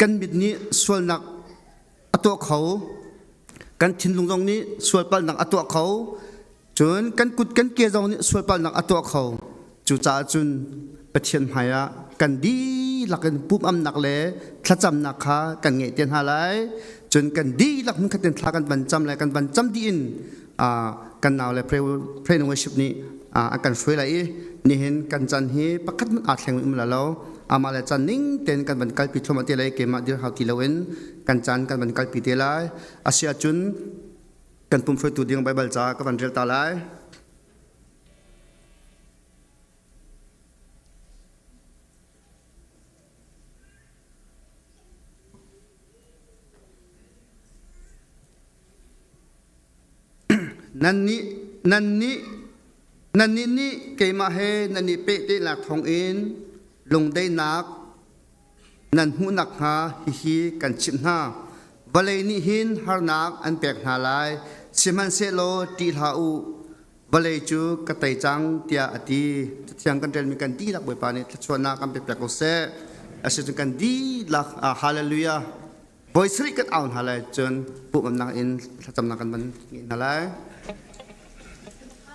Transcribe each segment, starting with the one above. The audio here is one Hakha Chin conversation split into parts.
Kan mit nih sualnak a tuah kho. Kan thinlung zong nih sualpalhnak a tuah kho. Cun kan kut kan ke zong nih sualpalhnak a tuah kho. Cucaah cun Pathian hmaiah kan dihlak in pumamnak le thlacamnak kha kan ngeih te hna lai. Cun kan dihlak hmunkhat in thla kan van cam lai. Kan van cam dih in kan nau le pray and worship nih an kan hruai lai i nihin kan can hi pakhat hmanh aa thleng um la lo. Amah le can ning tein kan van kalpi thluahmah te lai keimah dir hau ti loin kan caan kan van kalpi te lai. Asi ahcun kan pum hruaitu ding Baibal ca ka van rel ta lai. Nannih nannih nannih nih keimah he nan i pehtlaihnak thawngin lungdaihnak nan hmuh nakhnga hihi kan chimh hna. Vawlei nih hin harnak an pek hna lai, sihmanhsehlaw ṭih hlah u, vawlei cu ka tei cang tiah a ti. Cathiang kan relmi kan dihlak Bawipa nih thluachuahnak kan pek ko seh. Asicun kan dihlak hallelujah. Bawi sarih kan au hna lai cun pumhnak in thlacamnak kan van ngei hna lai.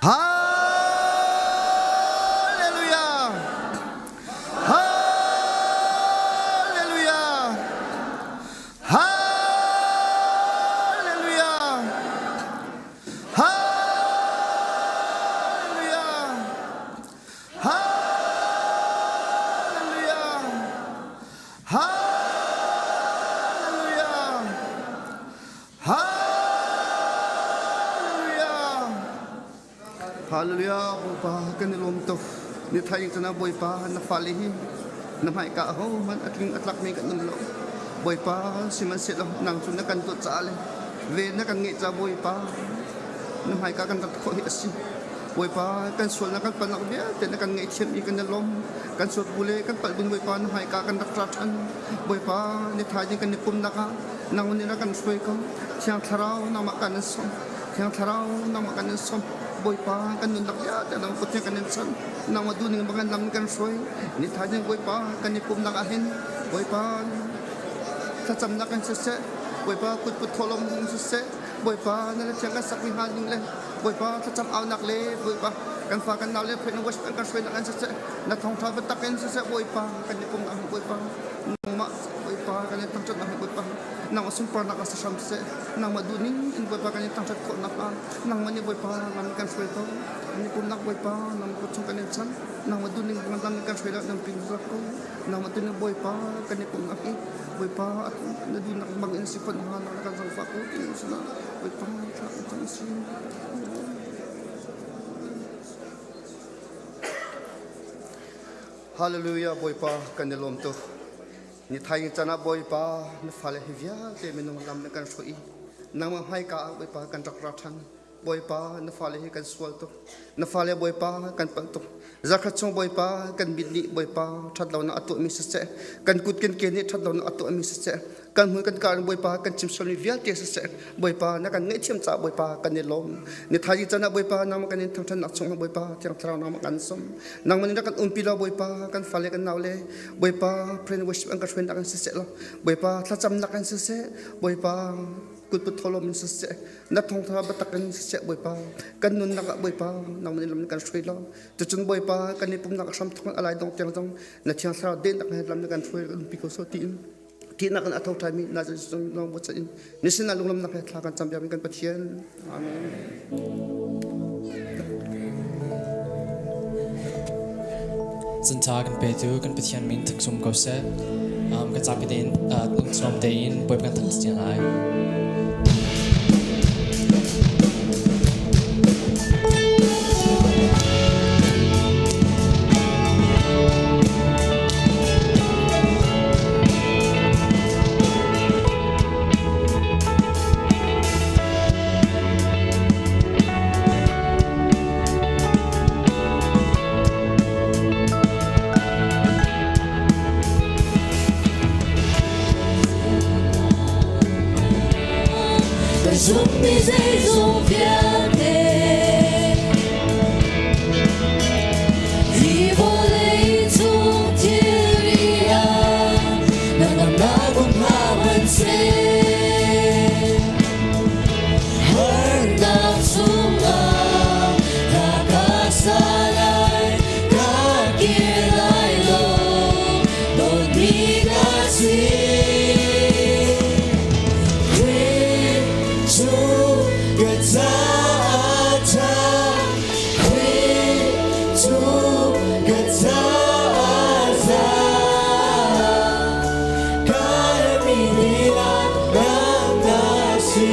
Hallelujah! Hallelujah! Hallelujah! Hallelujah! Hallelujah! Hallelujah! Hallelujah! Hallelujah Bawipa kan i lawm tuk. Ni thaing cana Bawipa na fale hi na hmaika ahohmanh a tling a tlakmi kan um lo. Bawipa sihmanhsehlaw nang cu na kan dawt caah le ve na kan ngeih ca Bawipa na hmaika kan rat khawh hi a si. Bawipa kan sualnak kan palhnak vialte na kan ngaihthiam i kan i lawm. Kan sual bu le kan palh bun Bawipa na hmaika kan rak ra ṭhan. Bawipa ni thaizing kan i pumnak ah nang nih na kan hruai ko. Thiang Thlarau nangmah kan in sawm. Thiang Thlarau nangmah kan in sawm. Bawipa kan nunnak vialte nang kut he kan in chanh. Nangmah duhning bang lam kan hruai. Ni thaizing Bawipa kan i pumnak ah hin Bawipa thlacamnak in siseh, Bawipa kutput thawhlawm in siseh, Bawipa na thiang kan sakmi hna ning le Bawipa thlacam aunak le Bawipa kan fa kan nau le phen worship kan hruainak an siseh na thawngtha biatak in siseh Bawipa kan i pumnak Bawipa nangmah Bawipa kan in thangṭhatnak Bawipa nangmah sunparnak ah si hram seh nangmah duhning in Bawipa kan in thangṭhat khawhnak ah nangmah nih Bawipa lam kan hruai ko kan i pumnak Bawipa nangmah kut chung kan in chan nangmah duhning lam kan hruai lo nang pin rak ko nangmah tu nih Bawipa kan i pumnak i Bawipa na duhnak bang in si khawh hnga na kan zangfah ko ti sinah Bawipa thla kan cam si. Hallelujah Bawipa kan i lawm tuk. Ni thaing chan ah Bawipa na fale hi vialte minung lam na kan hruai i nangmah hmaika ah Bawipa kan rak ra ṭhan. Bawipa na fale hi kan sual tuk. Na fale Bawipa kan palh tuk. Zakhat chung Bawipa kan mit nih Bawipa ṭhat lonak a tuahmi siseh, kan kut kan ke nih ṭhat lonak a tuahmi siseh, kan hmui kan kaa in Bawipa kan chim sualmi vialte siseh, Bawipa na kan ngaihthiam caah Bawipa kan i lawm. Ni thaizing caan ah Bawipa nangmah kan in thangṭhatnak chungah Bawipa Thiang Thlarau nangmah kan sawm. Nangmah nih rak kan umpi law Bawipa kan fale kan naule Bawipa prayer and worship an ka hruainak in siseh law Bawipa thlacamnak in siseh Bawipa kutput tholom in siseh na thawngtha biatak in siseh Bawipa kan nunnak ah Bawipa nangmah nih lam kan hruai law cucun Bawipa kan i pumnak hram thawng alai dong tiang zong na thiang thlarau dennak he lam na kan hruai kan pi ko so tiin tinak in a tho ṭhaimi na zong bu in nisin ah lunglamnak he thla kan cam biak kan Pathian amen. Zantha kan petu kan Pathian min thangchung ko seh. Kan zapi tein lungthinom tein Bawipa kan thangṭhat lai. Zummi zeizong vialte hi vawlei cung thilri ah na ngamnak. Kum hlah hmanhseh, harnak chungah ka ka sa lai, ka kir lai lo, dawtmi ka si. Khrih cu ka caah ṭha, Khrih cu ka caah za. Ka herhmi dihlak nang na si,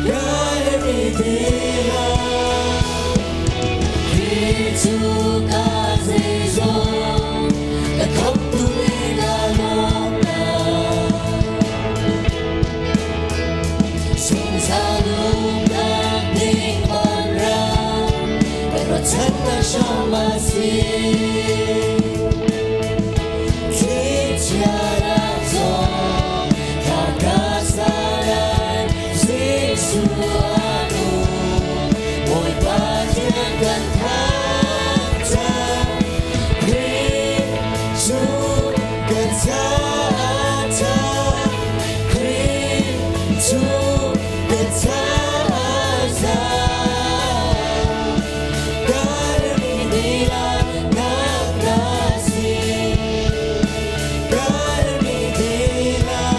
ka herhmi dihlak. Khrih cu ka zeizong, ka khamhtu le ka lawmnak. Zungzal umnak ding vanram, ka ruahchannak hram a si. Thlichianak zong ka ka sa lai, Jesuh a nung, Bawipa thiang kan thangṭhat. Khrih cu ka caah ṭha, Khrih cu ka caah za. Ka herhmi dihlak nang na si, ka herhmi dihlak.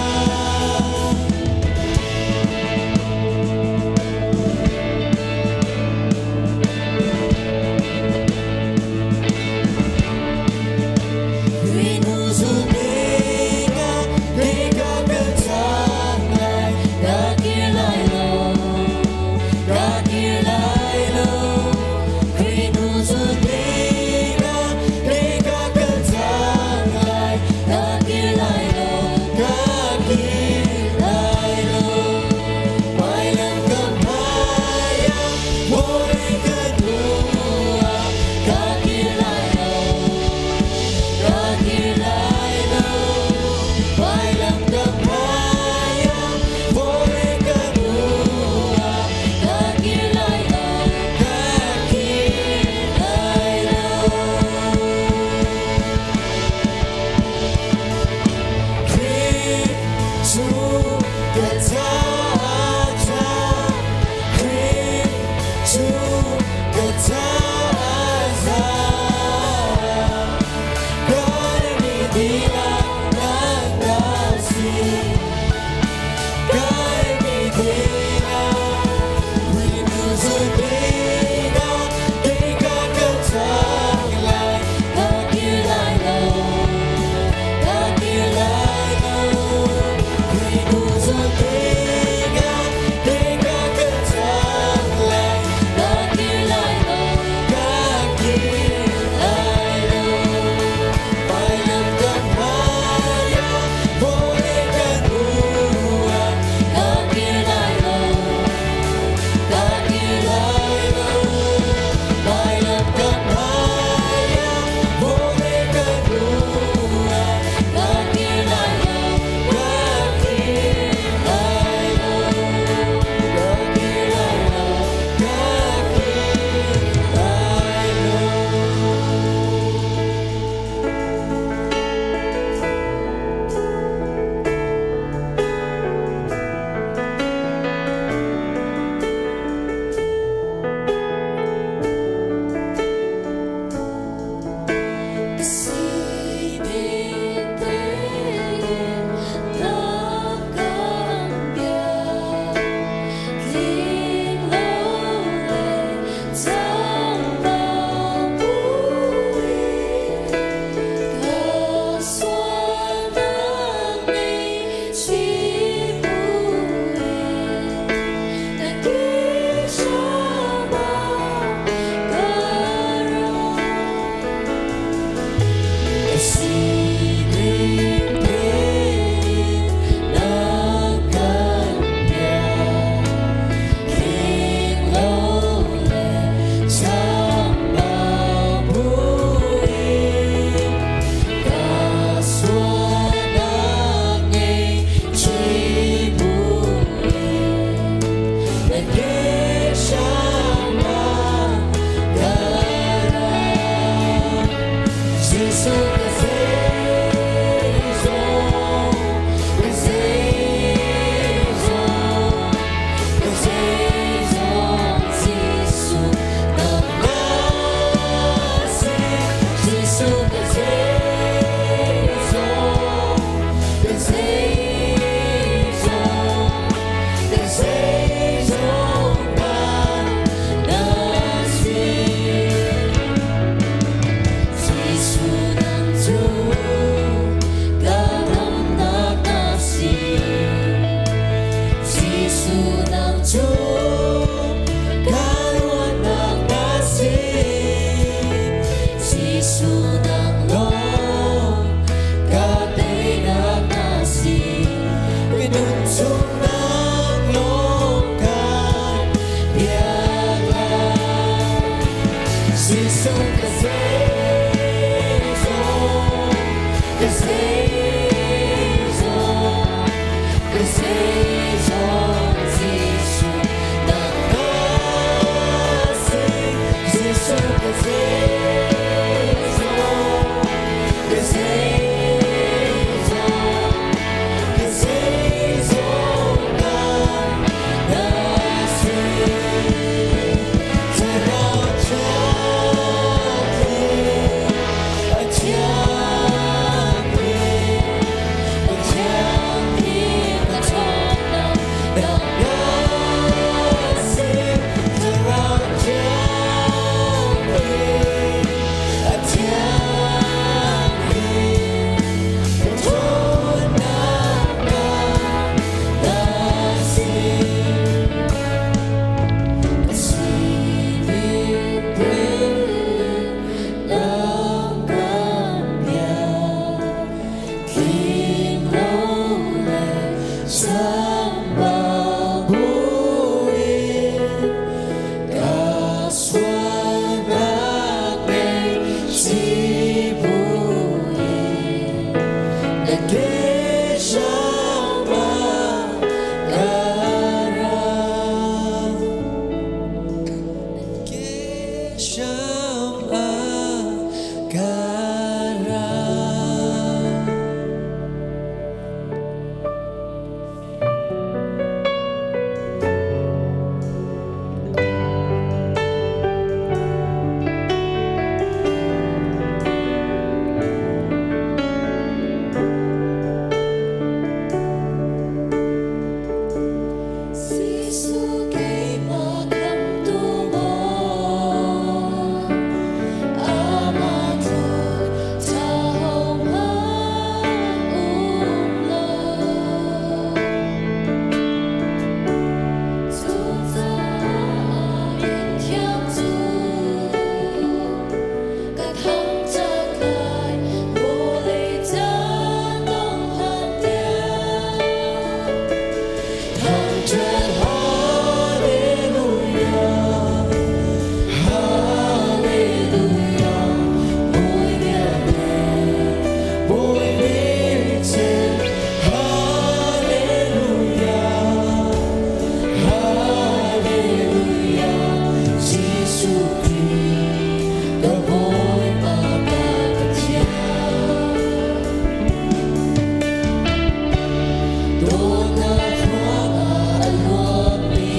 Dawtnak ruangah a luangmi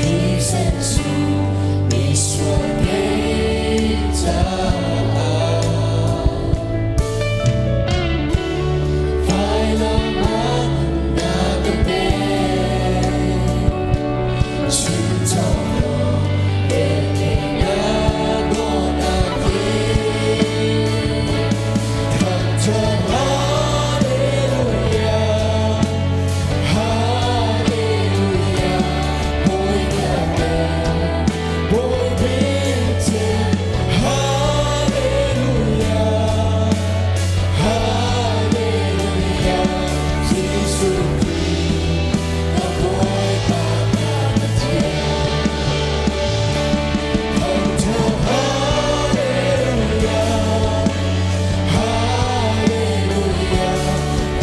thisen sung misual kei caah vailam ah na ka pek. Chim cang law velngeih na dawtnak hi thangṭhat Hallelujah, Hallelujah, Bawipa Bawi Pathian, Hallelujah, Hallelujah, Jesuh Khrih ka Bawipa ka Pathian. Thangṭhat Hallelujah, Hallelujah,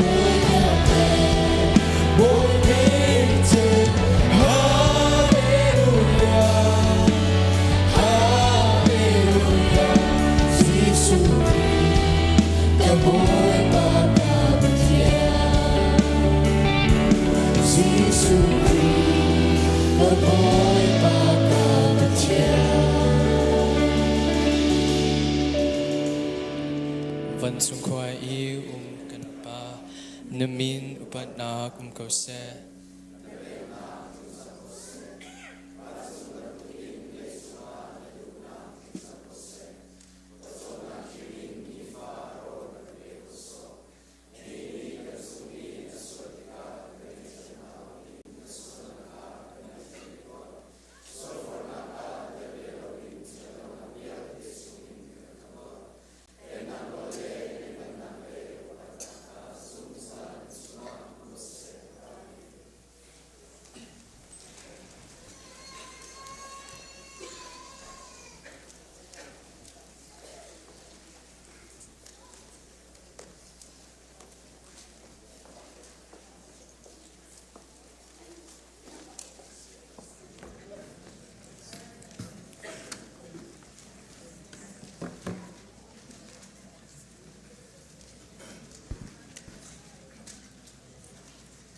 Bawipa Bawi Pathian, Hallelujah, Hallelujah, Jesuh Khrih ka Bawipa ka Pathian. Jesuh Khrih ka Bawipa ka Pathian. Vancung khua i um kan Pa, na min upatnak um ko seh.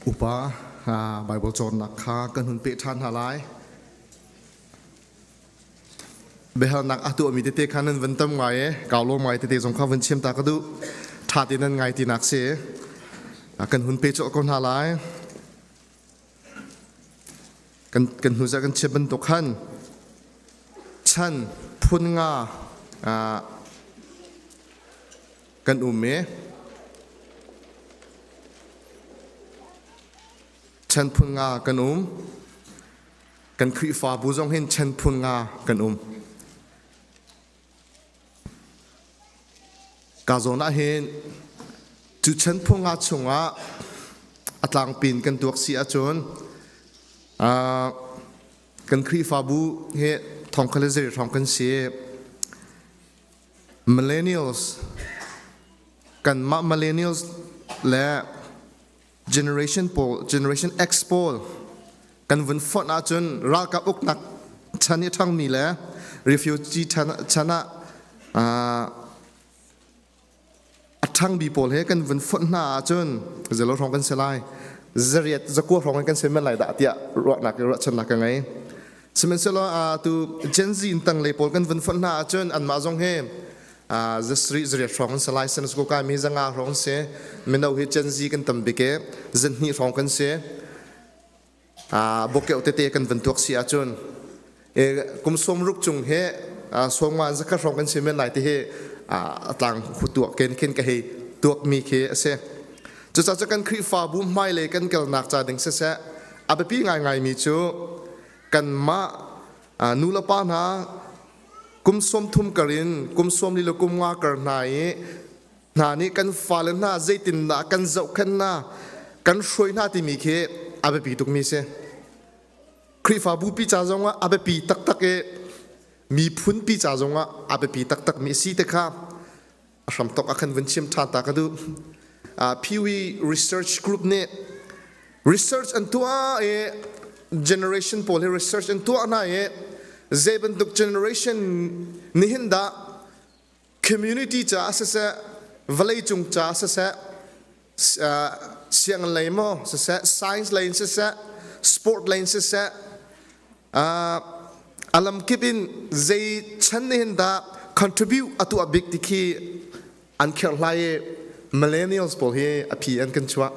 Upa Bible cawnnak kha kan hun peh ṭhan hna lai. Biahalnak a tuahmi tete kha nan van tam ngai i kau lawm ngai tete zong kha van chim ta ka duh. Ṭha tein nan ngai tinak si. Kan hun pe colh ko hna lai. Kan kan hnu zarh kan chim bantuk khan chan phun nga kan um i chan phun nga kan um. Kan Khrihfabu zong hin chan phun nga kan um. Ka zawn ah hin cu chan phun nga chungah a tlangpin kan tuak si ahcun kan Khrihfabu hi thong kha le zei hrawng kan si. Millennials kanmah millennials le generation pawl generation X pawl kan vun fonh ahcun ralkap uknak chan i ṭhangmi le refugee chan ah a ṭhangmi pawl he kan vun fonh hna ahcun zelo hrawng kan si lai zariat zakua hrawng kan si men lai dah tiah ruahnak ruahchannak ka ngei. Sihmanhsehlaw tu Gen Z in tanglei pawl kan vun fonh hna ahcun anmah zong hi zasarih zariat hrawng an si lai san ko kai mi zanga hrawng si mino hi Gen Z kan tam bik i zanhnih hrawng kan si bokeuh tete kan van tuak si ahcun kum sawm ruk cung hi sawmnga zakhat hrawng kan si men lai ti hi a tlang hu tuak ken khin ka hei tuak mi khi a si. Cucaah cu kan Khrihfabu hmailei kan kalnak ca ding siseh a biapi ngaingai mi cu kanmah nu le pa hna kum 30 kar in kum 40 le kum nga kar hna i hna nih kan fale hna zeitindah kan zohkhenh hna kan hruai hna timi khi a biapi tukmi si. Khrihfabu pi ca zongah a biapi taktak i miphun pi ca zongah a biapi taktak mi si te kha a hramthawk ah khan vun chim ṭhan ta ka duh. Pew Research Group nih research an tuah i generation pawl hi research an tuah hna i zei bantuk generation nihin dah community caah siseh vawleicung caah siseh. Sianginn lei maw siseh, science lei in siseh, sport lei in siseh, a lamkip in zei chan nih hin dah contribute a tuah bik ti khi an kherhhlai i millennials pawl hi a phi an kan chuah.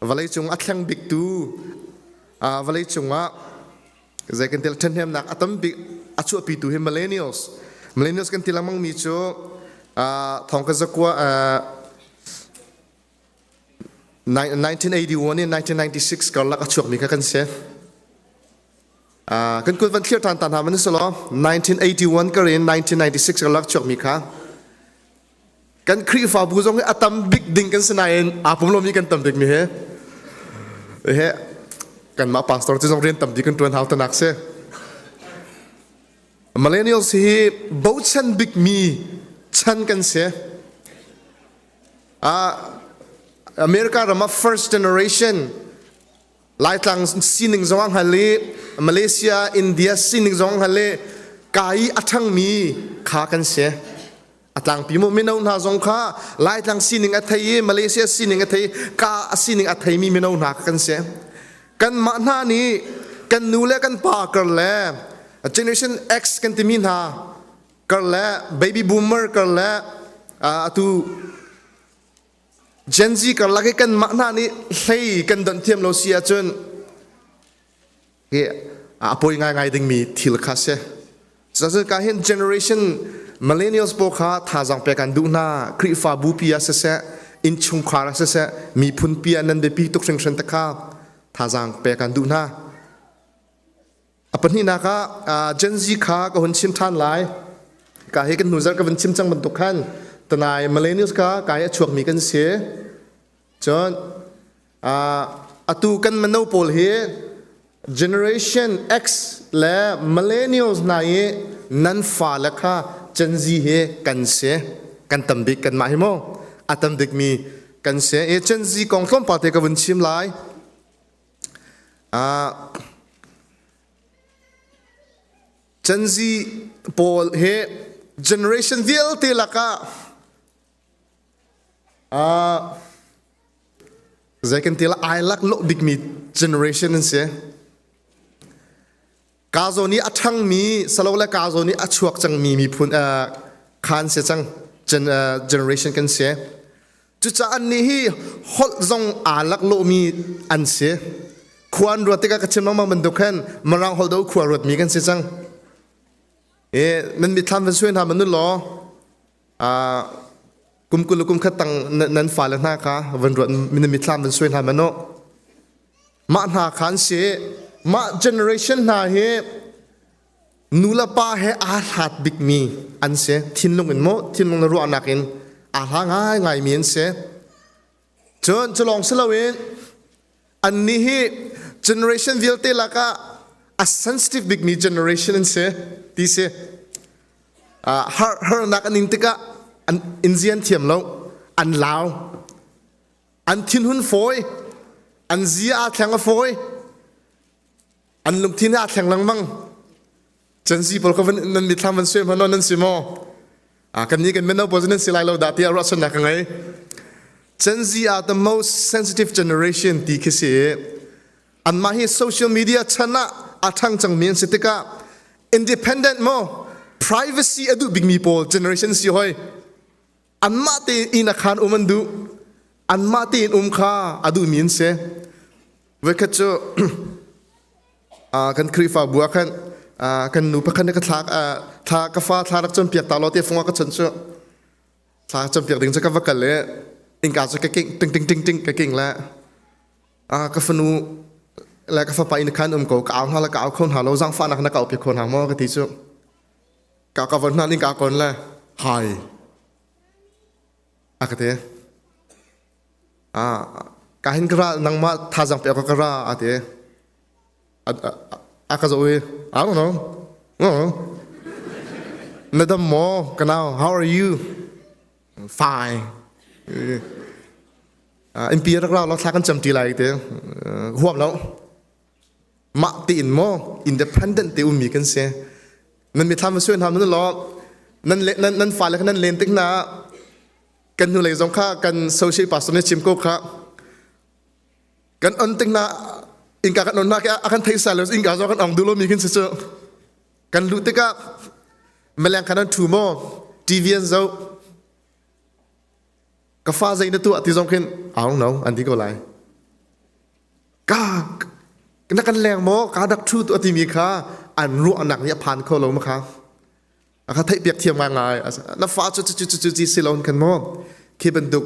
Vawleicung a thleng biktu vawleicung ah zei kan til ṭhahnemnak a tam bik a chuahpitu hi millennials. Millennials kan ti lengmang mi cu thong ka zakua 1981 in 1996 karlak a chuakmi kha kan si. Kan kut van thlir ṭhan ta hna man si law 1981 kar in 1996 karlak chuakmi kha kan Khrihfabu zong hi a tam bik ding kan si nain aa pum lomi kan tam bik mi he he kanmah pastor cu zong rian tam bik kan ṭuan hau tanak si. Millennials hi bochan bikmi chan kan si. America ram ah first generation Laitlang sining zong a hngal i Malaysia, India sining zong a hngal i ka i a ṭhangmi kha kan si. A tlangpi mu mino hna zong kha Laitlang sining a thei i Malaysia sining a thei ka a sining a theimi mino hna kha kan si. Kanmah hna nih kan nu le kan pa kar le Generation X kan timi hna kar le baby boomer kar le atu Gen Z karlak i kanmah hna nih hlei kan donh thiam lo si ahcun hi a poi ngaingai dingmi thil kha si. Cucaah ka hin generation millennials pawl kha thazaang pek an duh hna. Khrihfabu pi ah siseh, innchungkhar ah siseh, miphun pi ah nan biapi tuk hringhran te kha thazaang pek an duh hna. A pahnihnak ah Gen Z kha ka hun chim ṭhan lai. Ka hi kan hnuzarh ka van chim cang bantuk khan tanai millennials kha ka hi a chuakmi kan si. Cun atu kan mino pawl hi Generation X le millennials hna i nan fale kha Gen Z hi kan si. Kan tam bik kanmah hi mu. A tam bikmi kan si. I Gen Z kong tlawmpal te ka vun chim lai. Gen Z pawl hi generation vialte lakah zei kan ti lai ai lak lo bikmi generation an si. Ka zawn i a ṭhangmi salo le ka zawn i a chuak cangmi miphun khan si cang generation kan si. Cucaah annih hi holh zong aa laklawhmi an si. Khua an ruat tikah ka chim lengmang bantuk khan Mirang holh do khua ruatmi kan si cang. E, nan mitthlam van suai hna man law kum 20 kum khat tang nan fale hna kha van ruat nan mitthlam van suai hna man mah hna kha an si. Mah generation hna hi nu le pa he aa hlat bikmi an si. Thinlung in maw thinlung le ruahnak in aa hla ngaingaimi an si. Cun cu lawng si loin annih hi generation vialte lakah a sensitive bikmi generation an si ti si. Har harnak an in tikah an in zian thiam lo, an lau. An thinhun fawi, an zia aa thleng a fawi. An lungthin aa thleng lengmang. Gen Z pawl kha nan mitthlam van suai hmanh nan si maw? Kan nih kan mino pawl cu nan si lai lo dah tiah ruahchannak ka ngei. Gen Z are the most sensitive generation ti khi si. Anmah hi social media chan ah a ṭhang cangmi an si tikah independent maw privacy a duh bikmi pawl generation si hoi. Anmah tein inn a khaan um an duh. Anmah tein um kha a duhmi an si. Voikhat cu kan Khrihfabu ah khan kan nu pakhat nih ka thlak thla ka fa thla rak cawnpiak ta law ti fung ah ka chawnh cu thla cawnpiak ding cu ka va kal i innka cu ka king ting ting ting ting ka king le ka fanu le ka fapa inn khan um ko ka au hna le ka au kho hna lo zaangfahnak na ka aupi kho hna maw ka ti cu ka ka von hna ning ka kon le hai a ka ti Ka hin ka ra nangmah thazaang pek ka ra a ti. A ka zoh i I don't know. Na dam maw ka nau how are you? Fine. Innpi rak ra law thla kan cam ṭi lai ti. Huam lo. Mah tein maw independent te ummi kan si. Nan mithlam va suai hna nan law nan nan fale kha nan len tik hna. Kan hnulei zong kha kan associate pastor nih chim ko kha. Kan on ting na inka kan on na ke a kan thei sa lo inka zong kan ong dulo mi khin si cu. Kan luh tikah meleng khan an thu maw TV an zoh ka fa zei na tuah ti zong khin I don't know an ti ko lai. Ka na kan leng maw ka dak thu tu timi kha an ruahnak nih a phan kho lo ma kha. A ka theih piak thiam ngai na fa cu cu cu cu ci si lo kan maw khi bantuk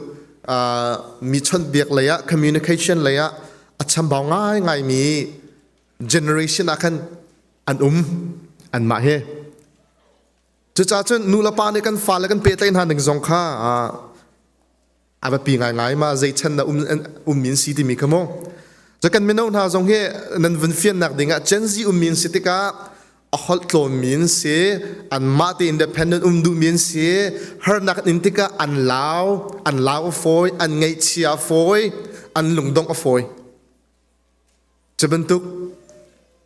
mi chawnh biak lei ah communication lei ah a chambau ngai ngai mi generation ah khan an um an mah he cucaah cun nu le pa nih kan fale kan pehtlaih hna ning zong kha a biapi ngaingai ma zei chan dah um um min si timi kha mu cu kan mino hna zong hi nan vun fiannak ding ah Gen Z um min si tikah a holh tlawn min si anmah te independent um duh min si harnak in tikah an lau an lau a fawi an ngaihchia a fawi an lungdongh a fawi cu bantuk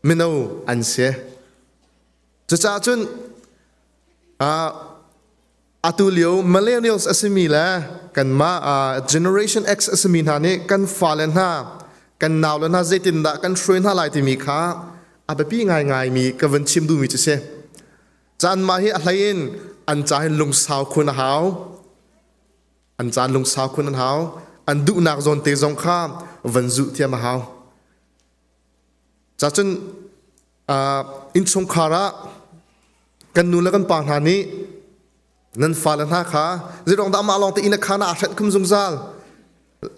mino an si cucaah cun atu lio millennials a simi le kanmah generation X a simi hna nih kan fale hna kan naule hna zeitindah kan hruai hna lai timi kha a biapi ngaingaimi ka vun chim duhmi cu si. Caan mah hi a hlei in an ca hin lungsau khun a hau. An caan lungsau khun an hau. An duhnak zawn te zong kha van zuh thiam a hau. Cacun innchungkhar ah kan nu le kan pa hna nih nan fale hna kha zeiruang dah amah lawng te inn a khaan ah aa hrenh khum zungzal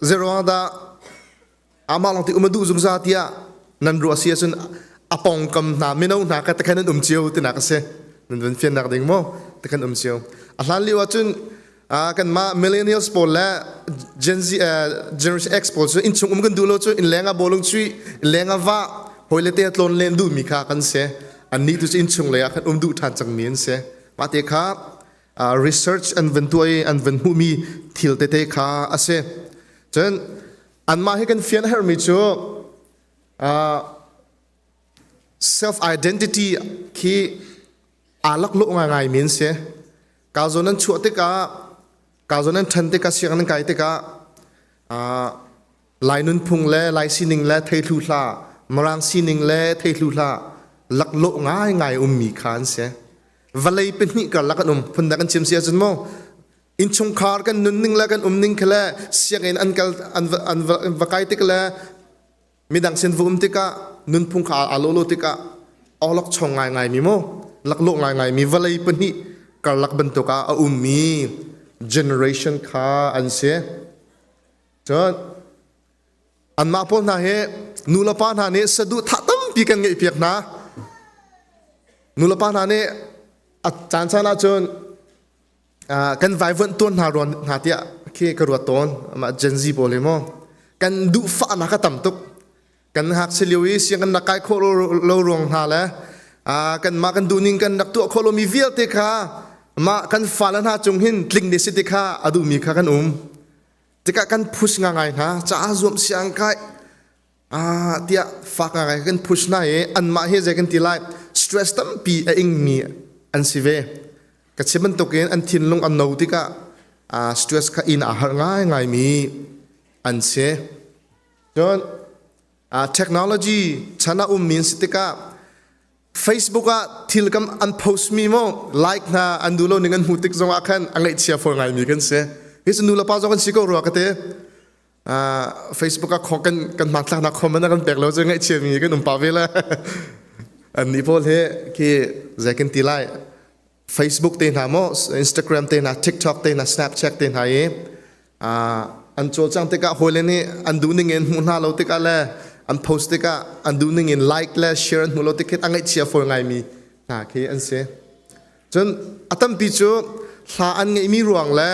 zeiruang dah amah lawng te um a duh zungzal tiah nan ruah si ahcun a pongkam hna mino hna kha takhan an um cio tinak a si nan van fiannak ding maw takhan um cio a hlan lio ahcun kanmah millennials pawl le Gen Z Generation X pawl cu innchung um kan duh lo cu innleng ah bawlung chuih innleng ah vah hawile te tlawn len duhmi kha kan si annih tu cu innchung lei ah khan um duh ṭhan cangmi an si mah te kha research an van tuah i an van hmuhmi thil tete kha a si cun anmah hi kan fian a herhmi cu self identity khi aa laklawh ngaingai mi an si Ka zawn an chuah tikah, ka zawn an ṭhan tikah, sianginn an kai tikah Lai nunphung le Lai sining le theithlu hlah, Mirang sining le theithlu hlah laklawh ngaingai ummi kha an si. Vawlei pahnih karlak an um. Phundang kan chim si ahcun maw innchungkhar kan nunning le kan umning khi le sianginn an kal an va, an va, an va kai tik le midang sin va um tikah nunphung kha aa lawh lo tikah awlok chong ngaingai mi maw laklawh ngaingai mi vawlei pahnih karlak bantuk ah a ummi generation kha an si cun anmah pawl hna hi nu le pa hna nih saduhthah tampi kan ngeih piak hna nu le pa hna nih a caan caan ahcun kan vaivuanh tuan hna ruan hna tiah khi ka ruat tawn amah Gen Z pawl hi maw kan duhfahnak a tam tuk kan ngakchia lio i sianginn rak kai khawh lo ruang hna le kan mah kan duhning kan rak tuah khawh lomi vialte kha mah kan fale hna cung hin tling ne si ti kha a duhmi kha kan um tikah kan push ngai hna caah zuam siang kai tiah fak ngai kan push hna i anmah hi zei kan ti lai stress tampi a ingmi an si ve ka chim bantukin an thinlung an no tikah stress kha in aa harh ngaingaimi an si cun technology chan ah ummi an si tikah Facebook ah thil kam an post mi mo like hna an duh lo ning an hmuh tik zong ah khan a ngaihchia fawi ngaimi kan si hi cu nu le pa zong kan si ko rua ka te Facebook ah kan kan hmanthlaknak comment a kan pek lo cu ngaihchia mi kan um pa ve le an nih pawl hi khi zei kan ti lai Facebook te hna maw Instagram te hna TikTok te hna Snapchat te hna i an cawlcang tikah hawile nih an duh ning in hmuh hna lo tikah le an post tikah an duh ning in like le share an hmuh lo tik hin a ngaihchia fawi ngaimi hna khi an si cun a tampi cu hla an ngeihmi ruang le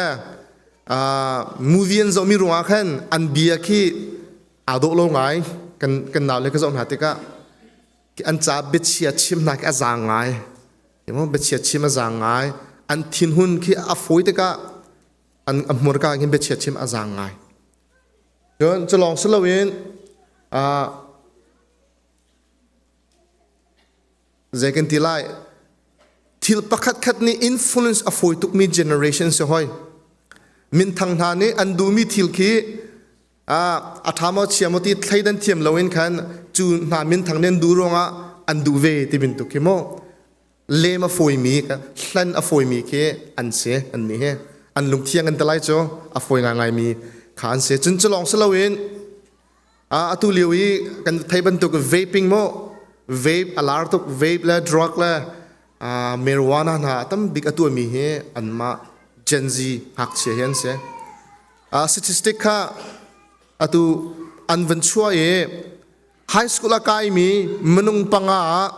movie an zohmi ruangah khan an bia khi aa dawh lo ngai kan kan nau le ka zoh hna tikah an ca biachia chim hna khi a zaang ngai biachia chim a zaang ngai an thinhun khi a fawi tikah an a hmurka khin biachia chim a zaang ngai cun cu lawng si loin Zei kan ti lai? Thil pakhat khat nih influence a fawi tukmi generation si hoi. Minthang hna nih an duhmi thil khi a ṭha maw chia maw ti thleidan thiam loin khan cu hna minthang nih an duh ruangah an duh ve ti bantuk khi mu lem a fawimi hlan a fawimi khi an si. An nih hi an lungthiang an ti lai cu a fawi ngaingaimi kha an si. Cun cu lawng si loin atu lio i kan thei bantuk vaping mu, vape a lar tuk, vape le drug le marijuana hna tam bik a tuahmi hi anmah Gen Z ngakchia hi an si. Statistic kha atu an van chuah i high school a kaimi minung panga ah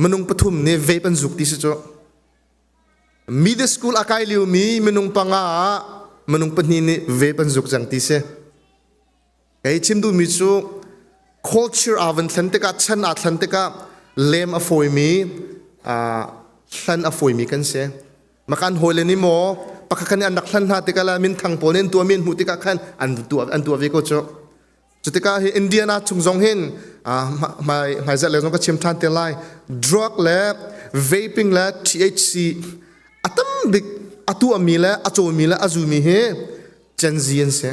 minung pathum nih vape an zuk ti si cu. Middle school a kai liomi minung panga ah minung pahnih nih vape an zuk cang ti si. Kei chim duhmi cu culture aa van thlen tikah, chan aa thlen tikah lem a fawimi, hlan a fawimi kan si. Makan hawi le nih maw pakhat khan nih an rak hlan hna tikah le minthang pawl nih an tuahmi an hmuh tikah khan an tuah ve ko cu. Cutikah hi Indiana chung zong hin hmai hmaizarh le zong ka chim ṭhan te lai. Drug le vaping le THC a tam bik a tuahmi le a cawmi le a zumi hi Gen Z an si.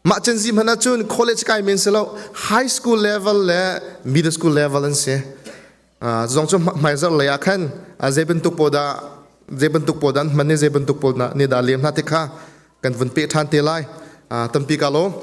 Mah Gen Z hmanh ahcun college kai men si lo, high school level le middle school level an si. Zong cu hmaizarh lei ah khan zei bantuk pawl dah zei bantuk pawl dah an hman i zei bantuk pawl nih dah lem hna ti kha kan vun peh ṭhan te lai. Tampi ka lawm.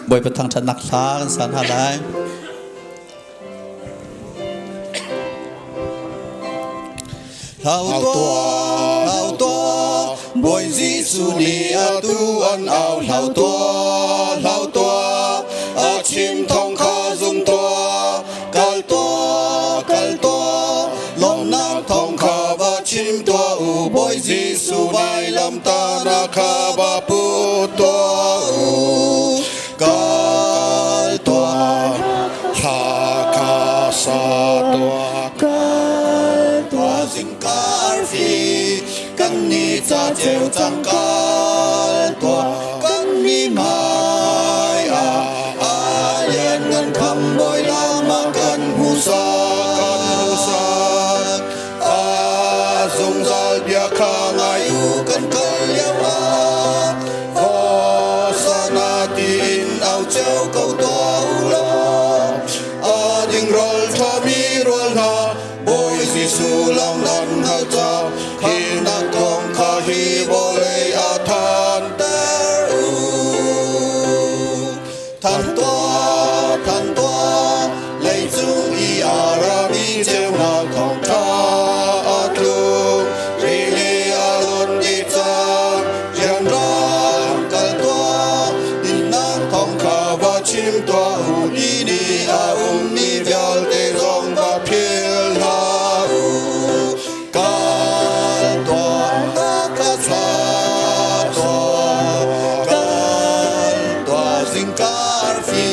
Bawipa thangṭhatnak hla kan sa hna lai. Hlau tuah, hlau tuah, Bawi Jesuh nih atu an au. Hlau tuah, hlau tuah, a chim thawng kha zum tuah. Kal tuah, kal tuah, lawmhnak thawng kha va chim tuah u. Bawi Jesuh vailamtahnak kha va pu tuah u. Kal tuah, hla kha sa tuah. Kal tuah zingkar fi, kan ni ca ceu cang. Kal tuah, kan mi hmai ah a lian ngan kham bawi lama kan hmu sak. A zungzal bia kha ngai u kan kal lio ah Hosanna tiin au cio ko tuah u law a ding rawl ṭhami rual hna Bawi Jesuh lawng nan hngalh ca khamnak kong kha hi vawlei ah thanter u. Than tuah, than tuah, leicung i a rami ceunak thawngṭha a tlung. Rili a lon dih cang, rianrang kal tuah, dinnak thawng kha va chim tuah u, ni nih a ummi vialte zong va phil hlah u. Kal tuah, ka sa tuah, kal tuah zingkar fi,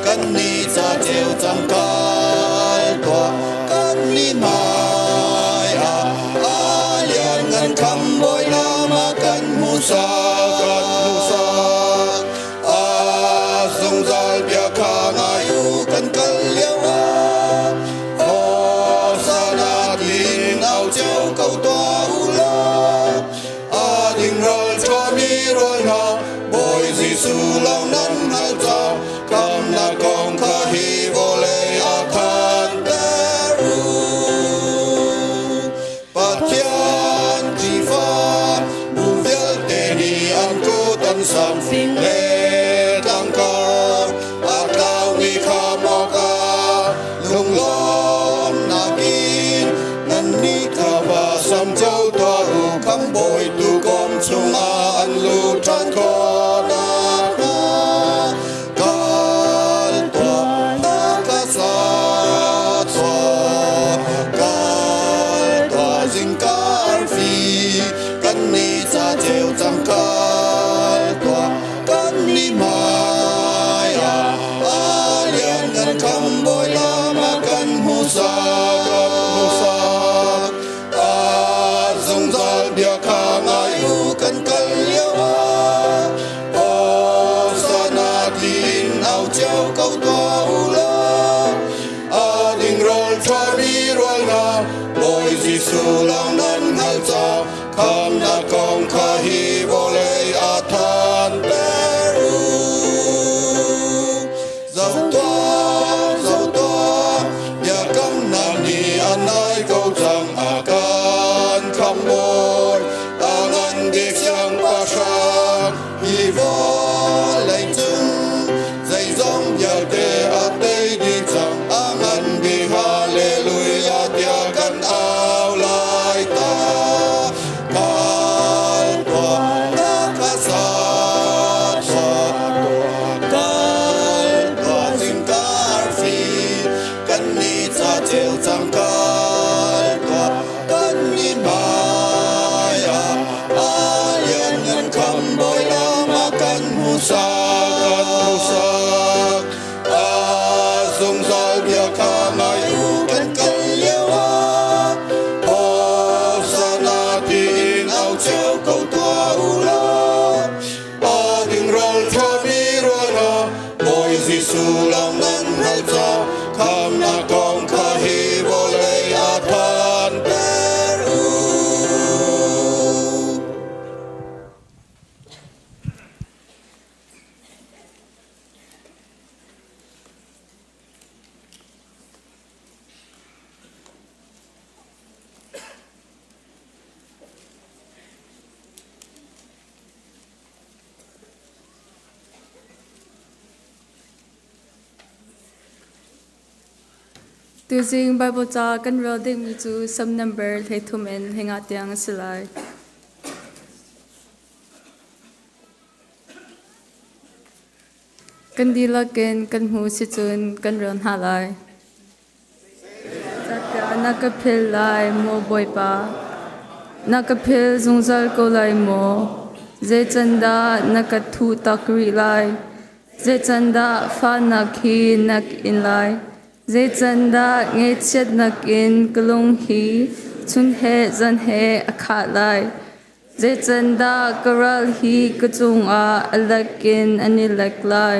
kan ni ca ceu cang. Kal tuah, kan ni hmai ah a lian ngan kham bawi lama kan hmu sa, kan hmu sa. A zungzal bia kha ngai u kan kal lio ah Hosanna tiin au cio ko tuah u law a ding ral ṭhami rawl hna Bawi Jesuh lawng nan hngalh ca khamnak kong kha hi vawlei ah. Jesuh lawng nan hngalh ca khamnak kong kha hi vawlei a thanter u. Zoh tuah, zoh tuah, biakamnak nih a nai ko cang, a kan khamhbawi, a ngan bik siangpahrang, hi vawlei cung zeizong vialte a tei dih cang, a ngan bik Hallelujah tiah kan au lai ta. Kal tuah na ka sa Kal tuah zingka arfi kan ni ca ceu cang kal tuah kan ni hmai ah a lianngan khambawi lam a kan hmuhsak kan hmuhsak a zungzal bia kha ngai u kan kal lio ah Hosanna tiin au cio ko tuah u law a ding ral ṭhami rual hna Bawi Jesuh lawng nan hngalh ca khamnak kong kha hi vawlei a thanter u. Tuzing Bible ca kan rel dingmi cu Sam number 33 in 50 tiang a si lai. Kan dihlak in kan hmu sicun kan rel hna lai. Na ka philh lai maw Bawipa? Na ka philh zungzal ko lai maw? Zeicandah na ka thuh tak rih lai? Zeicandah fahnak hi na ka in lai? Zeicandah ngaihchiatnak in ka lung hi chun he zan he a khah lai? Zeicandah ka ral hi ka cungah a lek in an i lek lai?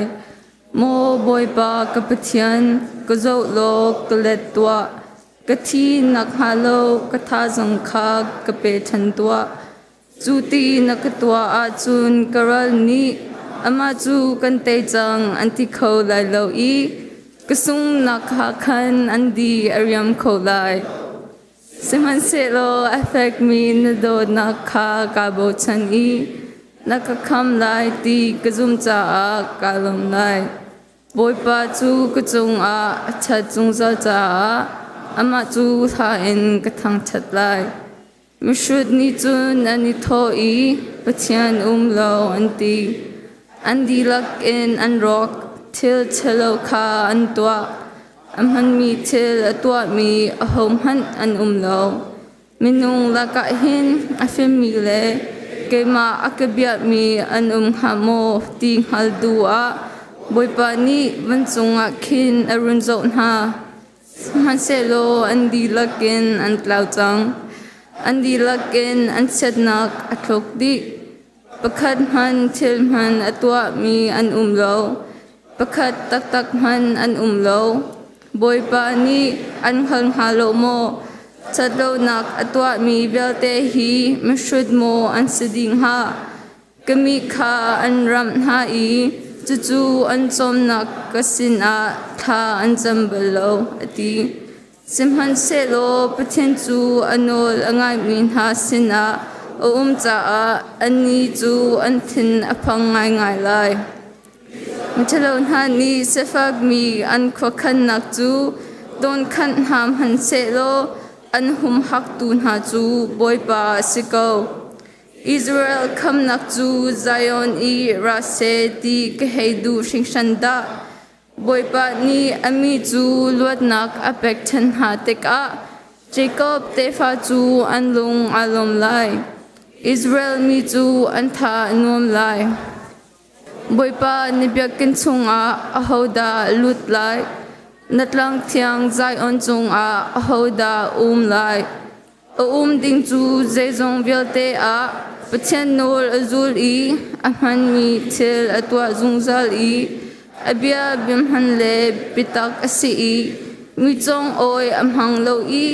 Maw Bawipa ka Pathian, ka zoh law ka let tuah. Ka thi nakhnga lo ka thazang kha ka pe ṭhan tuah. Cu ti na ka tuah ahcun ka ral nih amah cu kan tei cang an ti kho lai lo i ka sunghnak kha khan an di a riam kho lai. Sihmanhsehlaw a fekmi na dawtnak kha kaa bochan i na ka khamh lai ti ka zumh caah kaa lawm lai. Bawipa cu ka cungah a ṭhat zungzal caah amah cu hla in ka thangṭhat lai. Mihrut nih cun an i thawh i Pathian um lo an ti. An dihlak in an rawk, thil ṭhalo kha an tuah. A hmanmi thil a tuahmi ahohmanh an um lo. Minung lakah hin a fimmi le keimah a ka biami an um hnga maw ti hngal duh ah Bawipa nih vancung ah khin a run zoh hna. Sihmanhsehlaw an dihlak in an tlau cang. An dihlak in an chiatnak a thluk dih. Pakhat hmanh thil hman a tuahmi an um lo. Pakhat taktak hmanh an um lo. Bawipa nih an hngal hnga lo maw? Ṭhatlonak a tuahmi vialte hi mihrut maw an si dih hnga? Ka mi kha an ramh hna i cucu an cawmnak ka sinah thla an cam bal lo, a ti. Sihmanhsehlaw Pathian cu a nawl a ngaimi hna sinah a um caah annih cu an thin a phang ngaingai lai. Miṭhalo hna nih sifakmi an khuakhannak cu dawnkhanh hna hmanhsehlaw an humhaktu hna cu Bawipa a si ko. Israel khamnak cu Zion i ra seh ti ka hei duh hringhran dah! Bawipa nih a mi cu luatnak a pek ṭhan hna tikah Jakob tefa cu an lung aa lawm lai. Israel mi cu an tha a nuam lai. Bawipa na biakinn chungah ahodah lut lai? Na tlang thiang Zion cungah ahodah um lai? A um ding cu zeizong vialte ah Pathian nawl a zul i a hmanmi thil a tuah zungzal i a bia biahman le biatak a si i mi congawi a hmang lo i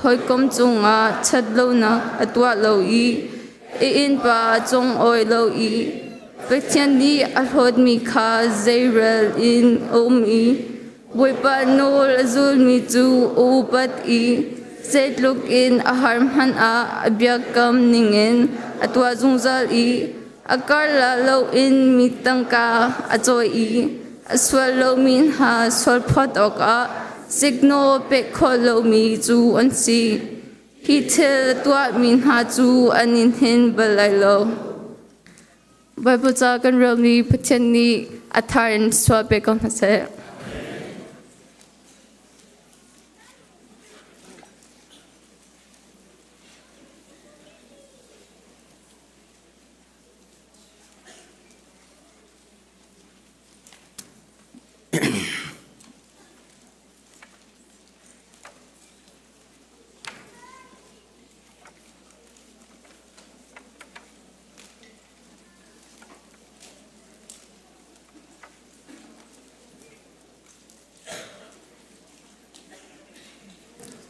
Hawikom cungah ṭhat lonak a tuah lo i a innpa a congoih lo i Pathian nih a hlawtmi kha zeirel in a um i Bawipa nawl a zulmi cu a upat i zeitluk in a har hmanh ah a biakam ningin a tuah zungzal i a karlah loin mi tangka a cawi i a sual lomi hna sualphawt awkah siknaw pek khawh lomi cu an si. Hi thil a tuahmi hna cu an i hnin bal lai lo. Baibal ca kan relmi Pathian nih a thar in sual pe ko hna seh.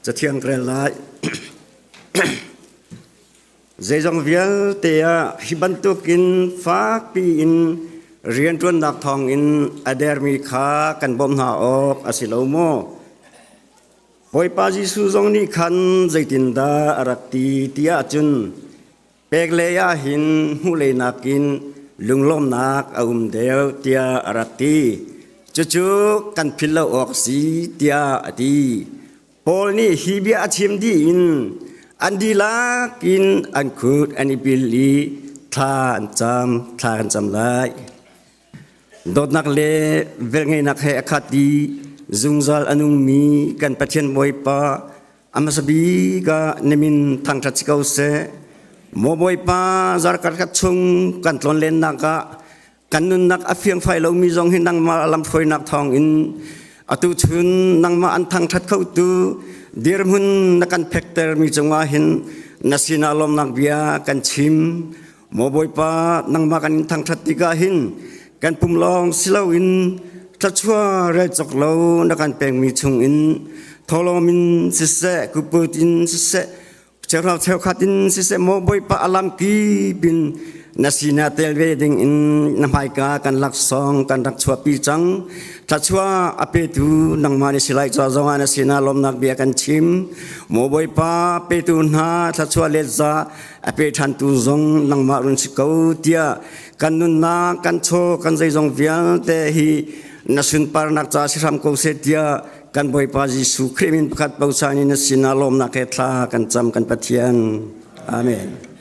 Cathiang ka rel lai. Zeizong vialte ah hi bantukin fakpi in rianṭuannak thawngin a dermi kha kan bawmh hna awk a si lo maw? Bawipa Jesuh zong nih khan zeitindah a rak ti ti ahcun pek lei ah hin hmuh lei nakin lunglawmhnak a um deuh tiah a rak ti. Cucu kan philh lo awk si tiah a ti. Paul nih hi bia a chim dih in an dihlak in an khut an i bil i thla an cam, thla kan cam lai. Dawtnak le velngeihnak he a khat i zungzal a nungmi kan Pathian Bawipa a hmasa bik ah na min thangṭhat si ko seh. Maw Bawipa zarkar khat chung kan tlawnlennak ah kan nunnak a fiangfai lomi zong hi nangmah lamhruainak thawngin atu chun nangmah an thangṭhat khotu dirhmun na kan phektermi cungah hin na sinah lawmnak bia kan chim. Maw Bawipa, nangmah kan in thangṭhat tikah hin kan pum lawng si loin thluachuah rel cawk lo na kan pekmi chungin thawhlawm in siseh, kuput in siseh, Cheuhra cheukhat in siseh maw Bawipa a lam kip in na sinah tel ve ding in na hmaika kan laksawng kan rak chuahpi cang. Thluachuah a petu nangmah ni silai ca zongah na sinah lawmnak bia kan chim. Maw Bawipa petu hna thluachuah letza a pe ṭhantu zong nangmah run si ko tiah kan nunnak kan chaw kan zeizong vialte hi na sunparnak ca si hram ko seh tiah kan Bawipa Jesuh Khrih min pakhat bochan in na sinah lawmnak he thla kan cam kan Pathian. Amen.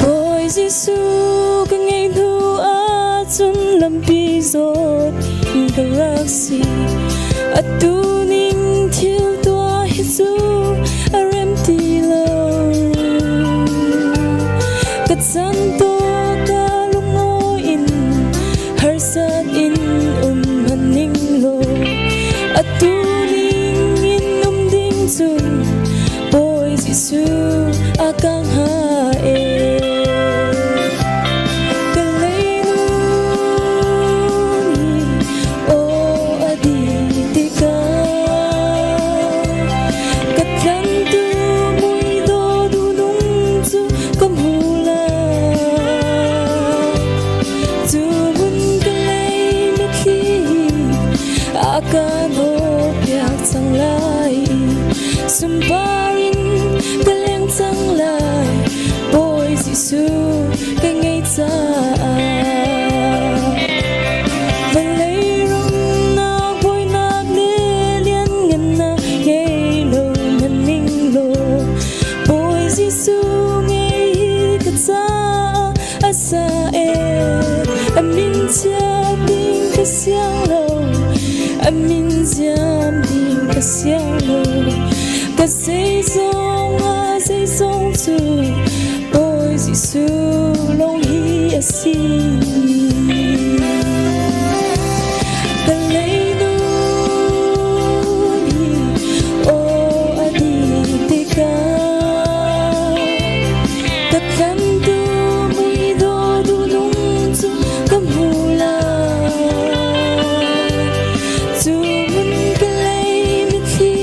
Bawi Jesuh ka ngeih hnu ahcun lampi zawt ka rak si. Atu ning thil tuah hi cu a rem ti lo. Ka chan to ka lungawi in harsat in um hmanning law atu ning in um ding cun Bawi Jesuh a ka hnga e. Ka leilung hi aw a dih tikah ka tlantu muidawh duhnung cu ka hmu lai. Cu hmun ka lei mitthli a ka hnawhpiak cang lai. Sunpar in ka leng cang lai, Bawi Jesuh ka ngei caah. Vawlei rumnak bawinak le lian siang lo A min ziam ding ka siang lo Ka zeizong ah zeizong cu Bawi Jesuh lawng hi a si. Ka leinun hi aw a dih tikah ka tlantu muidawh duhnung cu ka hmu lai. Cu hmun ka lei mitthli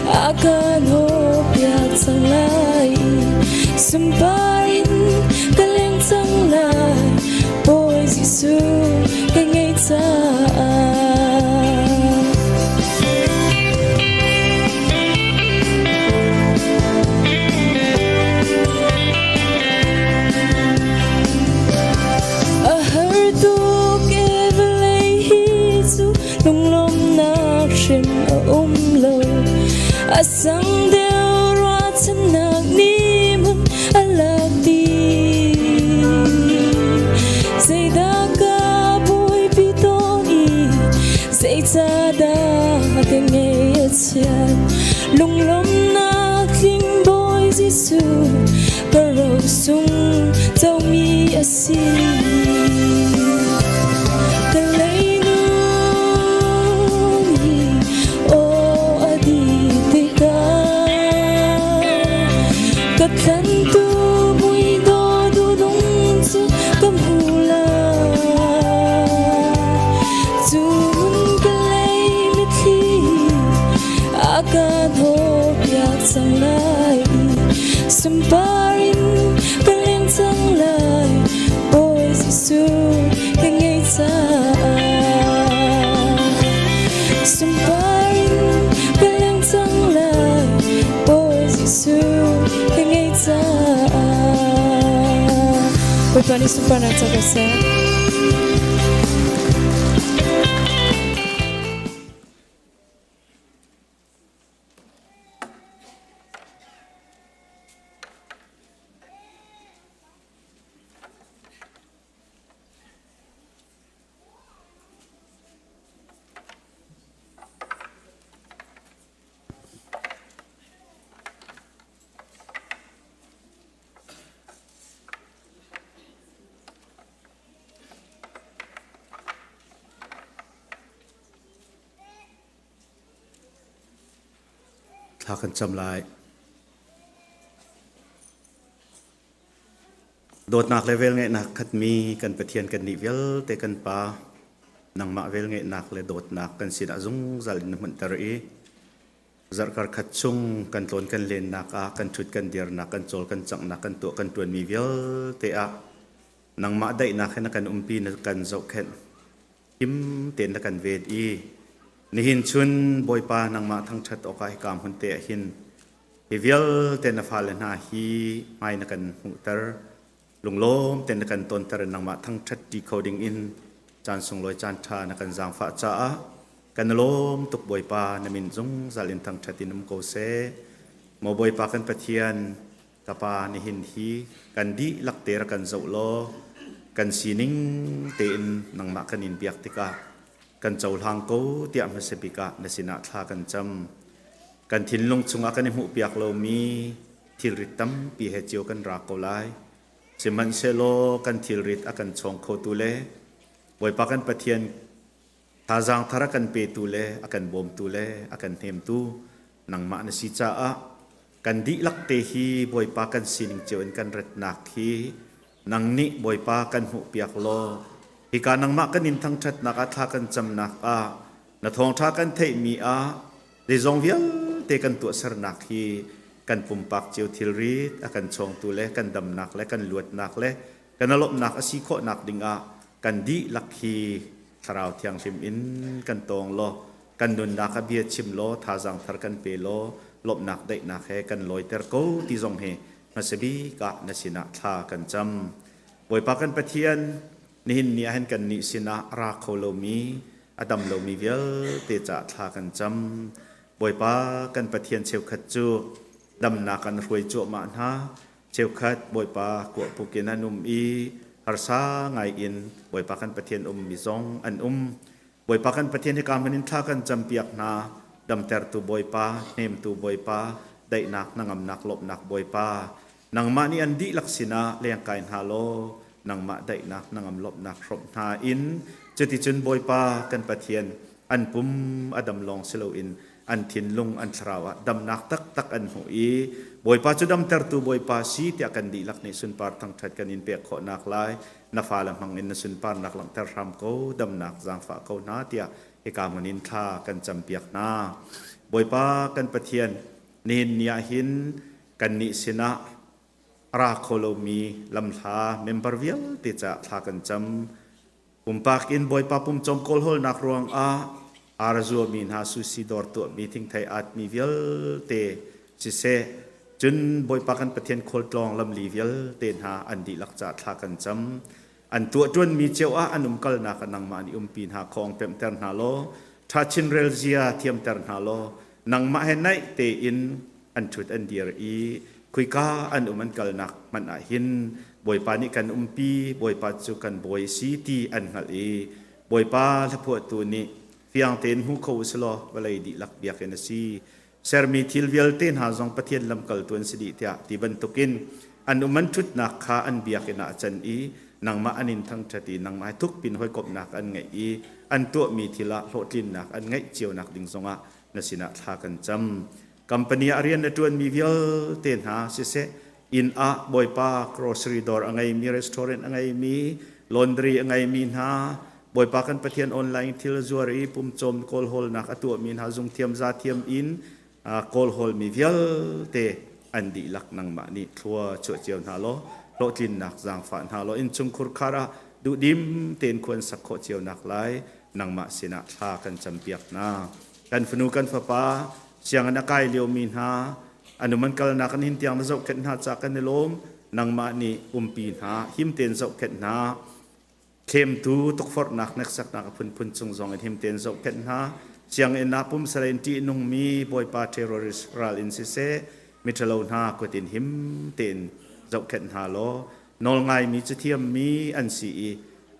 a kan hawpiak cang lai i sunpar in ka leng cang lai Bawi Jesuh ka ngei caah. A har tuk e vawlei hi cu lunglawmhnak hrim a um lo. A sang deuh ruahchannak nih hmun a lak dih. Zeidah ka buaipi tawn i zeicahdah ka ngaih a chiat? Lunglawmhnak tling Bawi Jesuh ka rosung comi a si. Ka leinung hi aw a dih tikah ka tlantu muidawh duhnung cu ka hmu lai. Cu hmun ka lei mitthli a ka hnawhpiak cang lai i sunpar in ka leng cang lai Bawi Jesuh ka ngei caah sunpar in ka leng cang lai Bawi Jesuh ka ngei caah Bawipa nih sunparnak ca ko seh. Thla kan cam lai. Dawtnak le velngeihnak khatmi kan Pathian kan nih vialte kan Pa, nangmah velngeihnak le dawtnak kan sinah zungzal in na hmunhter i zarhkar khat chung kan tlawn kan lennak ah kan ṭhut kan dirnak kan cawl kan canghnak kan tuah kan ṭuanmi vialte ah nangmah daihnak he na kan umpi na kan zohkhenh him tein na kan ven i nihin chun Bawipa nangmah thangṭhat awkah hika hmun te ah hin hi vialte na fale hna hi hmai na kan hmuhter lunglawm tein na kan tonter in nangmah thangṭhat ṭi kho ding in caan sunglawi caan ṭha na kan zaangfah caah kan lawm tuk Bawipa na min zungzal in thangṭhat in um ko seh maw Bawipa kan Pathian Ka pa nihin hi kan dihlak te rak kan zoh law kan sining tein nangmah kan in biak tikah kan cohlang ko tiah hmasa bik ah na sinah thla kan cam. Kan thinlung chungah kan i hmuhpiak lomi thilrit tampi he cio kan ra ko lai. Sihmanhsehlaw kan thilrit a kan chawng khotu le Bawipa kan Pathian Thazaang thar a kan petu le a kan bawmtu le a kan hnemtu nangmah na si caah kan dihlak te hi Bawipa kan sining cio in kan ratnak hi nang nih Bawipa kan hmuhpiak law hika nangmah kan in thangṭhatnak ah thla kan camnak ah na thawngṭha kan theihmi ah zeizong vialte kan tuahsernak hi kan pumpak cio thilrit a kan chawngtu le kan damnak le kan luatnak le kan lawmhnak a si khawhnak dingah kan dihlak hi Thlarau Thianghlim in kan tawng law kan nunnak ah bia chim law thazaang thar kan pe law lawmhnak daihnak he kan lawiter ko ti zong hi hmasabik ah na sinah thla kan cam. Bawipa kan Pathian, nihin ni ah hin kan nih sinah ra kho lomi a dam lomi vialte caah thla kan cam. Bawipa kan Pathian cheukhat cu damnak an hruai cuahmah hna. Cheukhat Bawipa kuahpuk in an um i Harsa ngai in Bawipa kan Pathian ummi zong an um. Bawipa kan Pathian hika hmun in thla kan campiak hna. Damtertu Bawipa, hnemtu Bawipa, daihnak, hnangamnak, lawmhnak Bawipa, nangmah nih an dihlak sinah lengkai hna law nangmah daihnak, hnangam lawmhnak hrawmh hna in cuticun Bawipa kan Pathian an pum a dam lawng si loin an thinlung an thlarau ah damnak taktak an hmuh i Bawipa cu damtertu Bawipa si tiah kan dihlak nih sunpar thangṭhat kan in pek khawhnak lai na fale hmang in na sunparnak langhter hram ko damnak zaangfah ko hna tiah hika hmun in thla kan campiak hna. Bawipa kan Pathian nihin ni ah hin kannih sinah a ra kho lomi lamhla member vialte caah thla kan cam. Pumpak in Bawipa pumcawm kawlhawlnak ruangah ar zuami hna sushi dawr tuahmi thingthei atmi vialte siseh cun Bawipa kan Pathian khualtlawng lamli vialte hna an dihlak caah thla kan cam. An tuahṭuanmi cio ah an umkalnak ah nangmah nih umpi hna khawng pemhter hna law ṭha chin rel zia thiamter hna law nangmah he naih tein an ṭhut an dir i khuika an um an kalnak hmanh ah hin Bawipa nih kan umpi Bawipa cu kan bawi a si ti an hngalh i Bawipa hlaphuahtu nih fiang tein hmu kho u sih law vawlei dihlak biakinn a si sermi thil vialte hna zong Pathian lamkaltu an si dih tiah ti bantukin an um an ṭhutnak kha an biakinn ah a can i nangmah an in thangṭhat i nangmah he thukpin hawikomhnak an ngeih i an tuahmi thil ah hlawhtlinnak an ngeih cionak ding zongah na sinah thla kan cam. Company ah rian a ṭuanmi vialte hna siseh inn ah Bawipa grocery dawr a ngeimi restaurant a ngeimi laundry a ngeimi hna Bawipa kan Pathian online thil zuar i pumcawm kawlhawlnak a tuahmi hna zungthiam zathiam in kawlhawlmi vialte an dihlak nangmah nih thlua chuah cio hna law hlawhtlinnak zaangfah hna law innchungkhur khar ah duhdim tein khuan sak khawh cio nak lai nangmah sinah thla kan campiak hna. Kan fanu kan fapa sianginn a kai liomi hna anum an kalnak an hin tiang na zohkhenh hna ca kan i lawm nangmah nih umpi hna him tein zohkhenh hna thlemtu tukforhnak hneksaknak a phunphun cung zong in him tein zohkhenh hna sianginn ah pumsalei in ṭihnungmi bawipa terrorist ral in siseh miṭhalo hna kut in him tein zohkhenh hna law nawlngaimi cathiammi an si i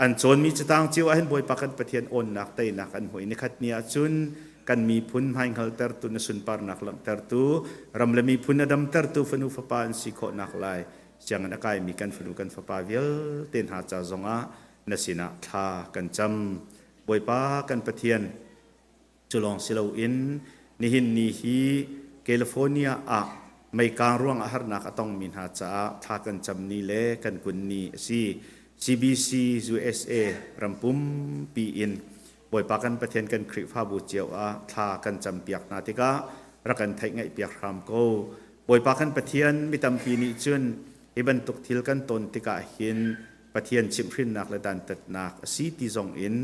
an cawnmi catang cio ah hin Bawipa kan Pathian awnnak teinak an hmuh i nikhat ni ah cun kan miphun hmaihngaltertu na sunparnak langhtertu ram le miphun a damtertu fanu fapa an si khawhnak lai sianginn a kaimi kan fanu kan fapa vialte hna ca zongah na sinah thla kan cam Bawipa kan Pathian Cu lawng si loin nihin ni hi California ah meikang ruangah harnak a tongmi hna caah thla kan cam ni le kan kun ni a si. CBC USA ram pumpi in Bawipa kan Pathian kan Khrihfabu cio ah thla kan campiak hna tikah rak kan theih ngaihpiak hram ko. Bawipa kan Pathian mi tampi nih cun hi bantuk thil kan ton tikah hin Pathian chimhhrinnak le dantatnak a si ti zong in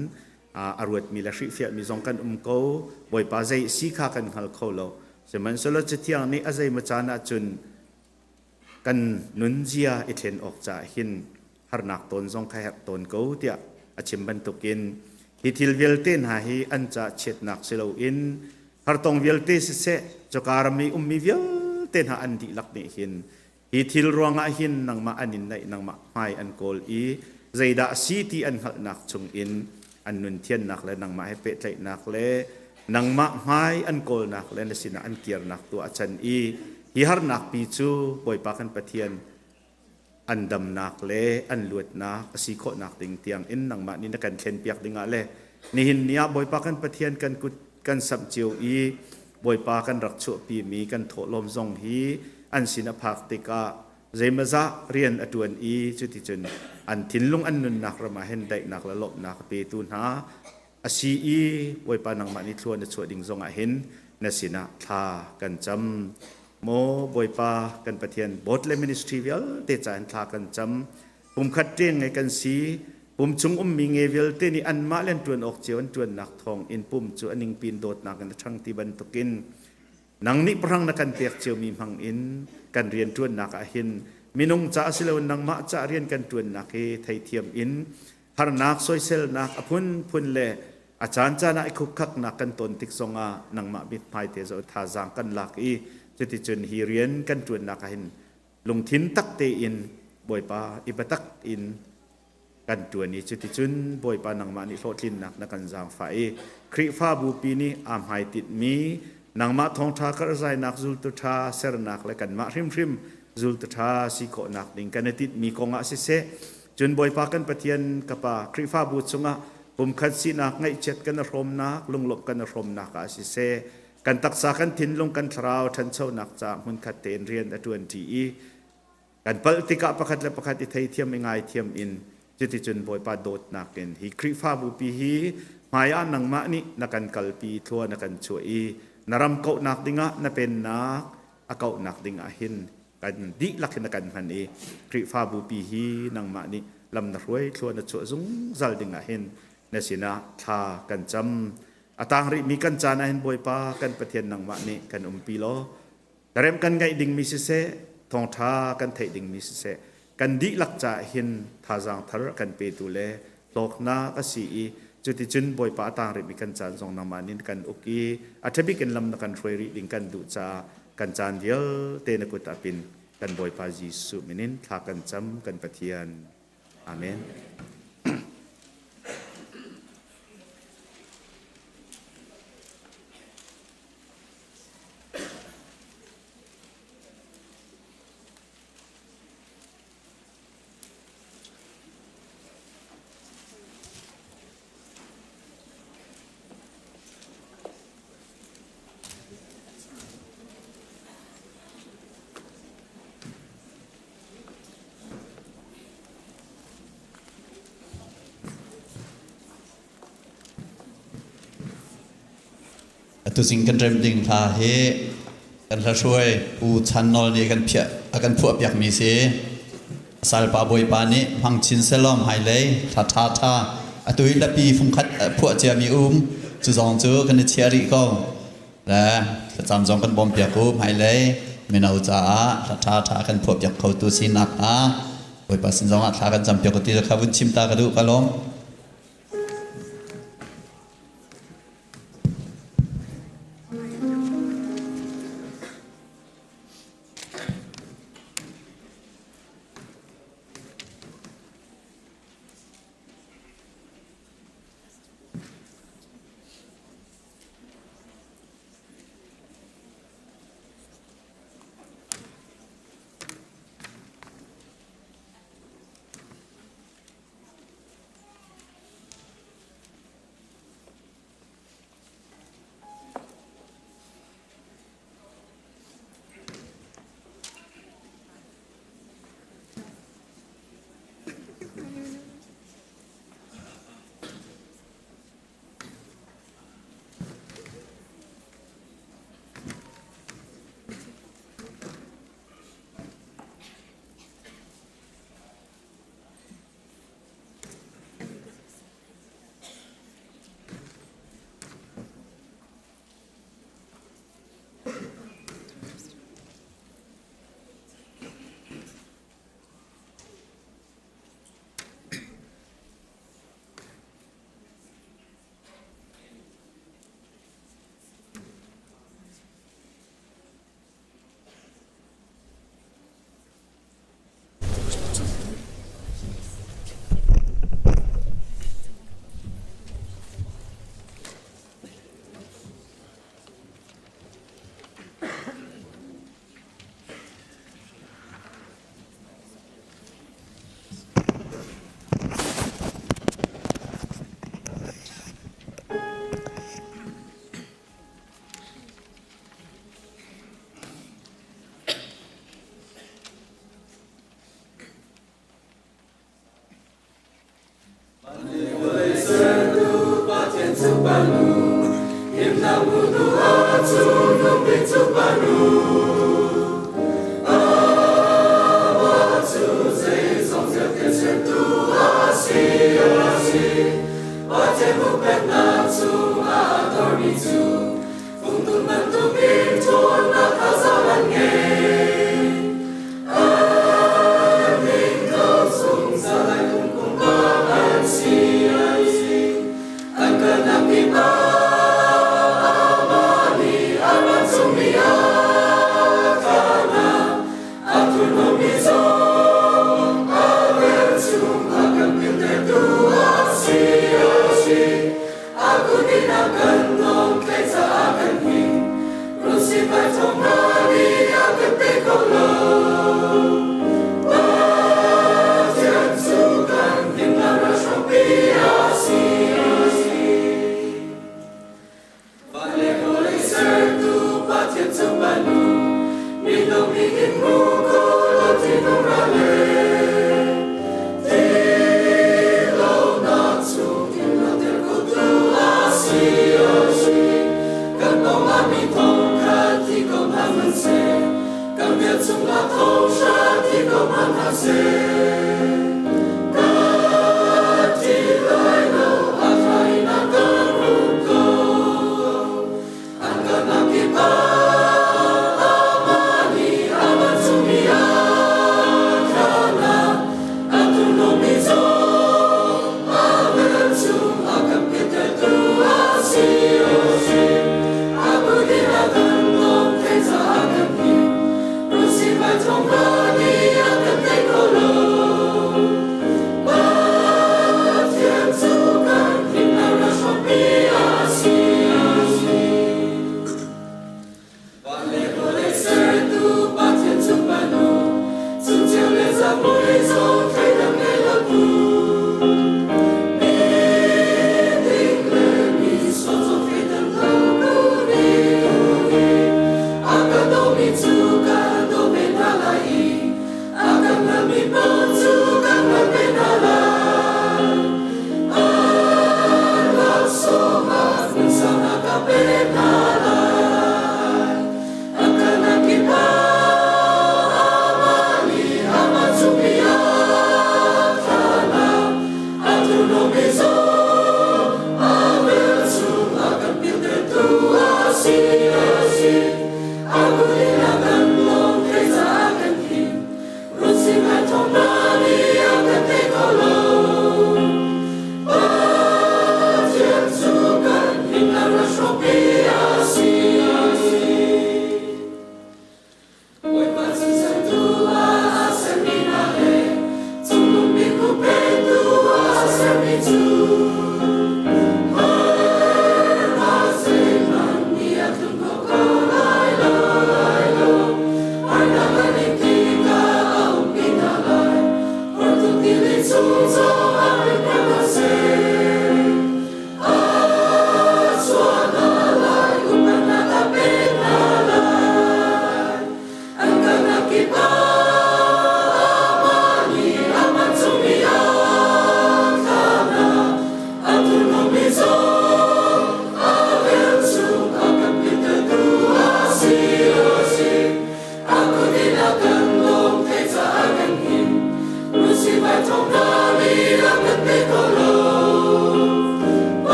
a ruatmi le hrihfiahmi zong kan um ko. Bawipa zei si kha kan hngal kho lo. Sihmanhsehlaw Cathiang nih a zeimaw caan ahcun kan nunzia i thlen awk caah hin harnak tawn zong kha herh tawn ko tiah a chim bantukin hi thil vialte hna hi an ca chiatnak si loin hartong vialte siseh cuka ram i ummi vialte hna an dihlak nih hin Hi thil ruangah hin nangmah an in naih, nangmah hmai an kawl i zeidah a si ti an hngalhnak chungin an nun thiannak le nangmah he pehtlaihnak le nangmah hmai an kawlnak le na sinah an kirnak tu a can i hi harnak pi cu Bawipa kan Pathian an damnak le an luatnak a si khawhnak ding tiang in nangmah nih na kan thlenpiak dingah le nihin ni ah Bawipa kan Pathian kan kut kan samh cio i Bawipa kan rak chuahpimi kan thawhlawm zong hi an sin a phak tikah zeimazah rian a ṭuan i cuticun an thinlung an nunnak ram ah hin daihnak le lawmhnak a petu hna a si i Bawipa nangmah nih thlua na chuah ding zongah hin na sinah thla kan cam. Maw Bawipa kan Pathian board le ministry vialte ca in thla kan cam. Pumkhat ṭeng ngei kan si. Pum chung ummi nge vialte nih anmah le an ṭuan awk cio an ṭuannak thawng in pum cu a ningpin dawtnak in a ṭhang ti bantukin nang nih pahrang na kan pek ciomi hmang in kan rian ṭuannak ah hin minung ca si loin nangmah ca rian kan ṭuannak hi theithiam in harnak soiselnak a phunphun le a caancaan ah i khukkhaknak kan ton tik zongah nangmah mithmai te zoh thazaang kan lak i cuticun hi rian kan ṭuannak ah hin lungthin tak tein Bawipa i biatak in kan ṭuan i cuticun Bawipa nangmah nih hlawhtlinnak na kan zaangfah i Khrihfabu pi nih aa hmaitinhmi nangmah thawngṭha karhzainak zultu ṭha sernak le kanmah hrimhrim zultu ṭha si khawhnak ding kan i tinhmi kongah siseh, cun Bawipa kan Pathian ka Pa Khrihfabu chungah pumkhat sinak ngaihchiat kan i hrawmnak lunglawmh kan i hrawmnak ah siseh, kan taksa kan thinlung kan thlarau ṭhanchonak caah hmunkhat tein rian a ṭuanṭi i kan palh tikah pakhat le pakhat i theithiam i ngaithiam in cuticun Bawipa dawtnak in hi Khrihfabu pi hi hmaiah nangmah nih na kan kalpi thlua na kan chuah i na ram kauhnak dingah na pennak a kauhnak dingah hin kan dihlak hin na kan hman i Khrihfabu pi hi nangmah nih lam na hruai thlua na chuah zungzal dingah hin na sinah thla kan cam. A tang rihmi kan caan ah hin Bawipa kan Pathian nangmah nih kan umpi law rem kan ngaih dingmi siseh, thawngṭha kan theih dingmi siseh, kan dihlak caah hin thazaang thar a kan petu le hlawknak a si i cuticun Bawipa a tang rihmi kan caan zong nangmah nih na kan uk i a ṭhabik in lam na kan hruai rih ding kan duh caah kan caan vialte na kut ah pin kan Bawipa Jesuh min in thla kan cam kan Pathian. Amen. Tuzing kan rem ding hla hi kan hla hruai Pu Chan Nawl nih kan phiah a kan phuah piak mi si. Salpa Bawipa nih hmang chin selawm hmailei thla tha tha atu hi hlapi fungkhat phuah cia mi um cu zong cu kan i chiah rih ko. Le thlacam zong kan bawm piak u hmailei mino caah hla tha tha kan phuah piak kho tu sinak hnga Bawipa sin zong ah thla kan cam piak u ti kha vun chim ta ka duh ka lawm.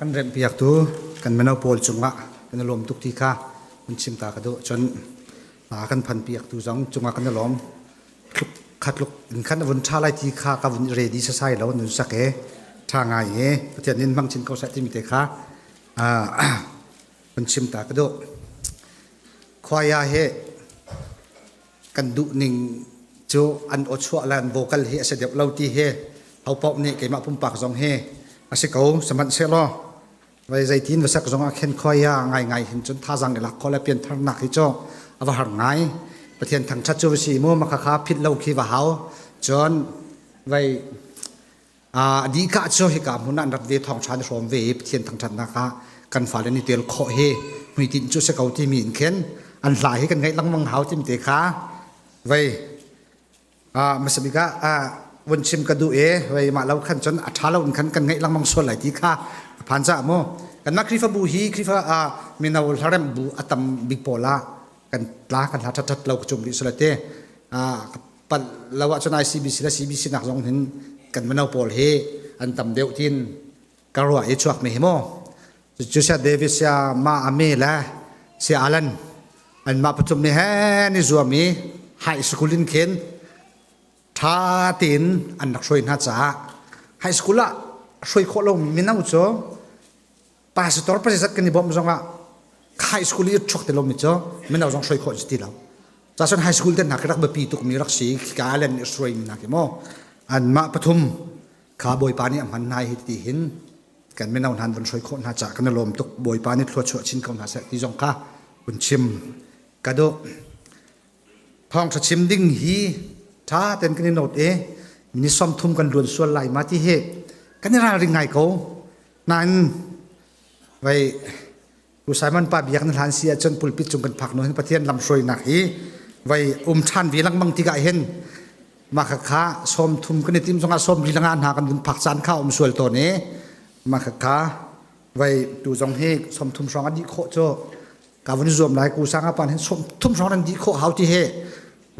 Kan remhpiaktu kan mino pawl cungah kan i lawm tuk ti kha hun chim ta ka duh. Cun kan phanpiaktu zong cungah kan i lawm. Khatluk in khan a vun ṭha lai ti kha ka vun ready sasai lo nun sak e ṭha ngai e Pathian nin hmang chin ko seh timi te kha hun chim ta ka duh. Khoya he kan duh ning cu an aw chuah le an vocal hi a si deuh lo ti hi ho paoh nih keimah pumpak zong hi a si ko sihmanhsehlaw. Vai zeitin va sak zong ah khen khoi ah ngai ngai hin cun thazang i lak kho le piantharnak hi cu a va har ngai. Pathian thangthat cu va si mu ma kha phit lo khi va hau. Cun vai a dih ka cu hika hmun ah an rat ve thawng ṭha ni hrawm ve i Pathian thangṭhatnak ah kan fale ni tel khawh hi hmuitinh cu si ko timi in khin an hla hi kan ngaih lengmang hau tim te kha vei hmasa bik ah vun chim ka duh i vei mah lo khan cun a ṭha lo in khan kan ngaih lengmang sual lai ti kha a phan ca mu kanmah Khrihfabu hi Khrihfa mino hlaremh bu a tam bik pawl ah kan tla kan hla ṭhat ṭhat lo ka cum rih sulate palh lo ahcun ICBC le CBC nak zong hin kan mino pawl hi an tam deuh tin ka ruah i chuak mi hi mu cu sia David sia ma ame le sia Alan an mah pathum nih he ni zuam i high school in khin tha tein an rak hruai hna caah high school ah hruai khawh lo mino cu pastor pasisat kan i bawmh zongah high school i chuak ti lomi cu mino zong hruai khawh si ti lo cun high school te hna khi rak biapi tukmi rak si ka len nih hruai mi hna khi mu anmah pathum kha bawipa nih a hman hna hi ti hin kan mino hna vun hruai khawh hna ca kan i lawm tuk bawipa nih thluachuah chin ko hna seh ti zong kha vun chim ka duh Thawngṭha chim ding hi ṭha tein kan i note i ni 30 kan luan sual lai ma ti hi kan i ralring ngai ko. Nain vai Pu Simon pa biak na hlan si ahcun pulpit cung kan phak nu hin Pathian lamhruainak hi vai um ṭhan ve lengmang tikah hin mah kha 30 kan i tim zongah 40 langa hna kan vun phak caan kha um sual tawn i mah kha vai tu zong hi 30 hrawng a dih khawh cu ka vun zuam lai ku sanga pan hin som thum hrawng nan dih khawh hau ti he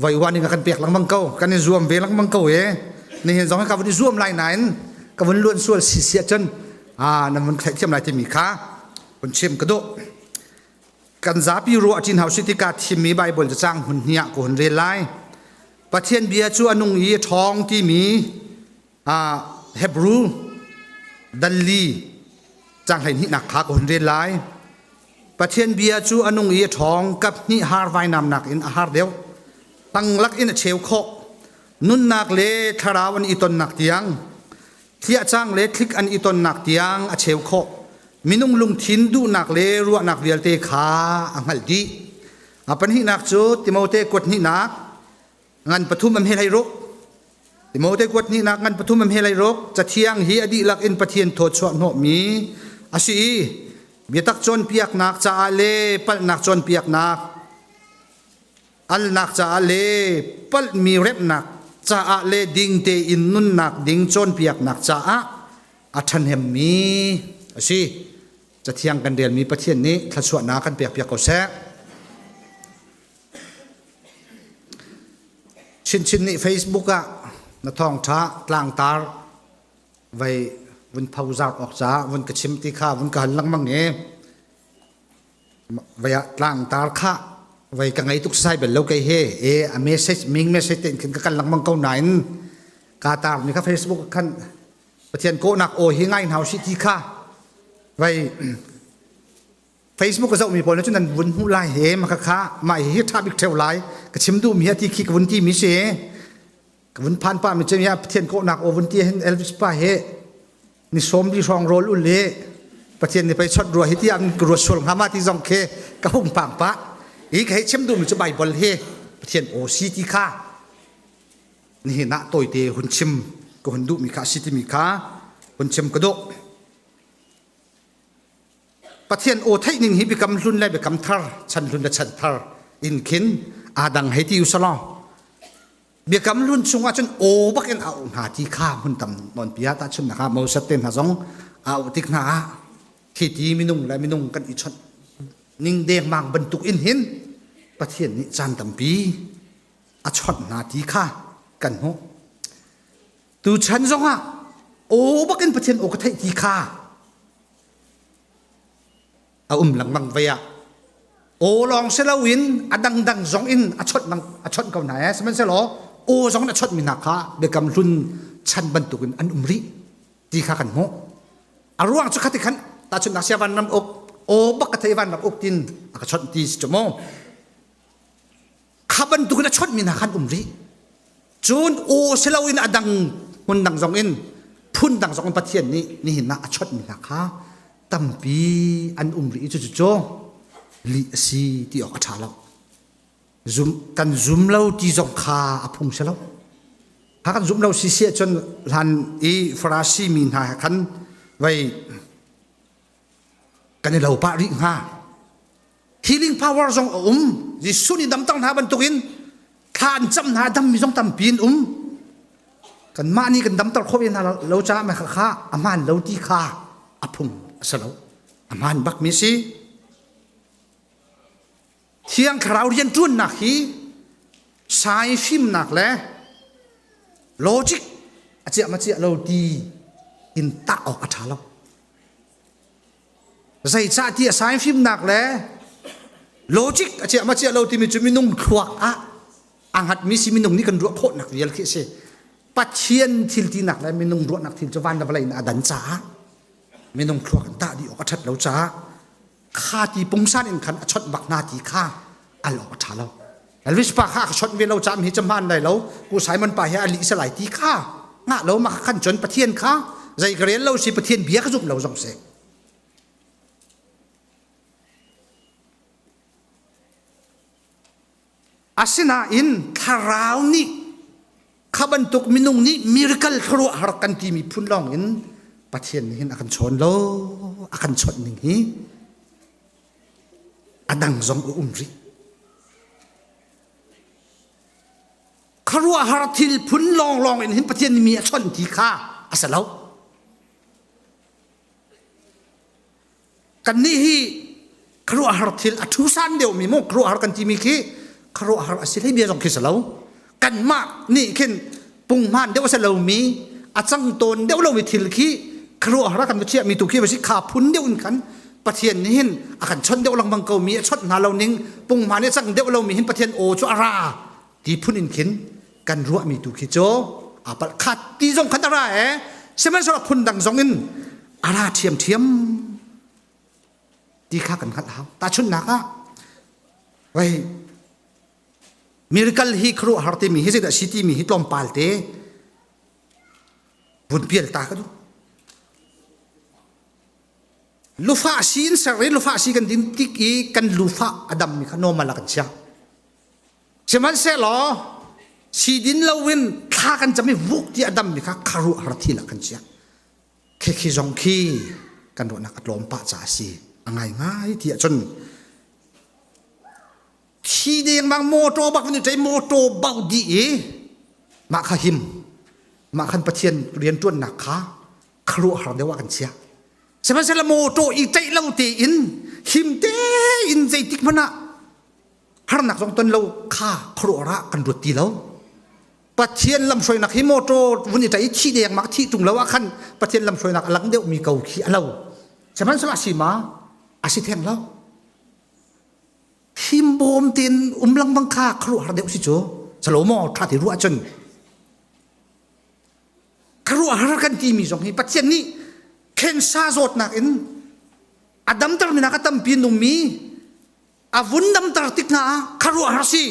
voi wan in kan pek lengmang ko kan i zuam ve lengmang ko e nihin zong ka vun i zuam lai nain ka vun luan sual si si ahcun a nan vun theih thiam lai timi kha vun chim ka duh kan zapi ruah chin hau si tikah thimmi Bible cacang hun hniah ko hun rel lai Pathian bia cu a nung i a ṭhawng timi Hebrew dalli cang 12 nak kha ka hun rel lai. Pathian bia cu a nung i a ṭhawng kap hnih har vainam nakin a har deuh. Tanglak in a cheu khawh. Nunnak le thlarau an i tonnak tiang, thliahcang le thlik an i tonnak tiang a cheu khawh. Minung lungthin duhnak le ruahnak vialte kha a hngalh dih. A pahnihnak cu Timote kuat hnihnak ngan pathum am he hlei ruk Timote kuat hnihnak ngan pathum am he hlei ruk cathiang hi a dihlak in Pathian thawchuah hnawhmi a si i biatak cawnpiaknak caah le palhnak cawnpiaknak alnak caah le palhmi remhnak caah le ding tein nunnak ding cawnpiaknak caah a ṭhahnemmi a si. Cathiang kan relmi Pathian nih thluachuahnak kan pekpiak ko seh. Chinchin nih Facebook ah na thawngṭha tlangtar vei vun phozar awk caah vun ka chim ti kha vun ka hal lengmang i vei ah tlangtar kha vei ka ngei tuk sai bel lo kei he e a message ming message tein khin ka kal lengmang ko nain ka tar mi kha Facebook khan Pathian kawhnak aw hi ngai hna usih ti kha vei Facebook ka zohmi pawl nih cun nan vun hmuh lai he maka kha mah hi ṭha bik ṭheo lai ka chim duhmi hi ti khi ka vun ti mi si ka vun phan pa mi cun ya Pathian kawhnak aw vun ti hin Elvis pa he ni sawm li hrawng rawl ul le Pathian nih pei chot rua hi ti an ka ruat sual hnga ma ti zong khi ka hung pang pa hi ka hei chim duhmi cu Bible hi Pathian aw si ti kha nihin ah tawite hun chim ka hun duhmi kha a si timi kha hun chim ka duh Pathian aw theih ning hi biakam hlun le biakam thar chan hlun le chan thar in khin aa dang hei ti usalaw biakam hlun chungah cun aw bak in a auh hna ti kha hmun tam nawn pi ah tahchunhnak ah Moses te hna zong a auh tik hna ah khi ti minung le minung kan i chawnh ning dengmang bantuk in hin Pathian nih caan tampi a chawnh hna ti kha kan hmuh Tuchan zongah aw bakin Pathian aw ka theih ti kha a um lengmang ve ah aw lawng si loin a dangdang zong in a chawnh a chawnh ko hna eh sihmanhsehlaw aw zong in a chawnh mi hna kha biakam hlun chan bantukin an um rih ti kha kan hmuh a ruang cu khati khan tahchunhnak sia van ram uk aw bak ka thei van ram uk tin a ka chawnh ti si cu mu kha bantukin a chawnh mi hna khan um rih Cun aw si loin a dang hmun dang zong in phun dang zong in Pathian nih nihin ah a chawnh mi hna kha Tampi an um rih i cucu cu lih a si ti awk a ṭha lo. Zum, kan zum lo ti zong kha a phung si lo. Kha kan zum lo si si ahcun hlan i Farasi mi hna he khan vei kan i lo pah rih hnga. Healing power zong a um. Jesuh nih damter hna bantukin thla an cam hna dammi zong tampi an um. Kanmah nih kan damter khawh ve hna lo caah mah kha a hmaan lo ti kha a phung a si lo. A hmaan bakmi si. Thiang Thlarau rianṭuannak hi sai fimnak le logic a ciah ma ciah lo ti in tah awk a ṭha lo. Zeicahtiah sai fimnak le logic a ciah ma ciah lo timi cu minung thluak ah a hngatmi si minung nih kan ruah khawhnak vial khi a si. Pathian thil tinak le minung ruahnak thil cu van le vawlei in a dan caah minung thluak in tah dih awk a ṭhat lo caah kha ti pungsan in khan a chawnh bak hna ti kha al awk a ṭha lo. Elvis pa kha ka chawnh ve lo caah hi cu hmaan lai lo ku Simon pa hi a lih salai ti kha ngah lo ma khan cun Pathian kha zei ka rel lo si Pathian bia ka zumh lo zong si. Asinain thlarau nih kha bantuk minung nih miracle khuaruahhar kan timi phun lawng in Pathian nih hin a kan chawn lo a kan chawnh ning hi a dang zong a um rih. Khuaruahhar thil phun lawnglawng in hin Pathian nih mi a chawnh ti kha a si lo. Kannih hi khuaruahhar thil a ṭhusan deuhmi maw khuaruahhar kan timi khi khuaruahhar a si hlei bia zong khi si lo. Kanmah nih khin punghman deuh a si lomi a cang tawn deuh lomi thil khi khuaruahhar a kan va chiahmi tu khi va si kha phun deuh in khan Pathian nih hin a kan chawnh deuh lengmang ko mi a chawnh hna lo ning punghman i a cang deuh lomi hin Pathian aw cu a ra ti phun in khin kan ruahmi tu khi cu aa palh khat ti zong khan a ra e sihmanhsehlaw phun dang zong in a ra ṭhiamṭhiam ti kha kan hngalh hau tahchunhnak ah wei miracle hi khuaruahhar timi hi zeidah si timi hi tlawmpal te vun pial ta ka duh lufah si in ser i lufah si kan din tik i kan lufah a dammi kha normal ah kan chiah Sihmanhsehlaw sidin loin thla kan cam i vuk ti a dammi kha kharuahhar thil ah kan chiah. Khikhi zong khi kan ruahnak a tlawm pah caah a si. A ngaingai ti ahcun thi dengmang motor bak in ṭei motor bauh dih i mah kha him mah khan Pathian rianṭuannak kha kharuahhar deuh ah kan chiah. Sihmanhsehlaw motor i ṭeih lo tein him tein zeitik hmanh ah harnak zong ton lo kha khuaruah ah kan ruat ti lo Pathian lamhruainak hi motor vun i ṭai i thih deng mak thih ṭung lo ah khan Pathian lamhruainak a lang deuhmi ko khi a lo sihmanhsehlaw a si ma a si theng lo himbawm tein um lengmang kha khuaruahhar deuh si cu salomo ṭha te ruah cun khuaruahhar kan timi zong hi Pathian nih khensa zawtnak in a damter mi nak a tampi nungmi a vun damter tik hna ah khuaruahhar si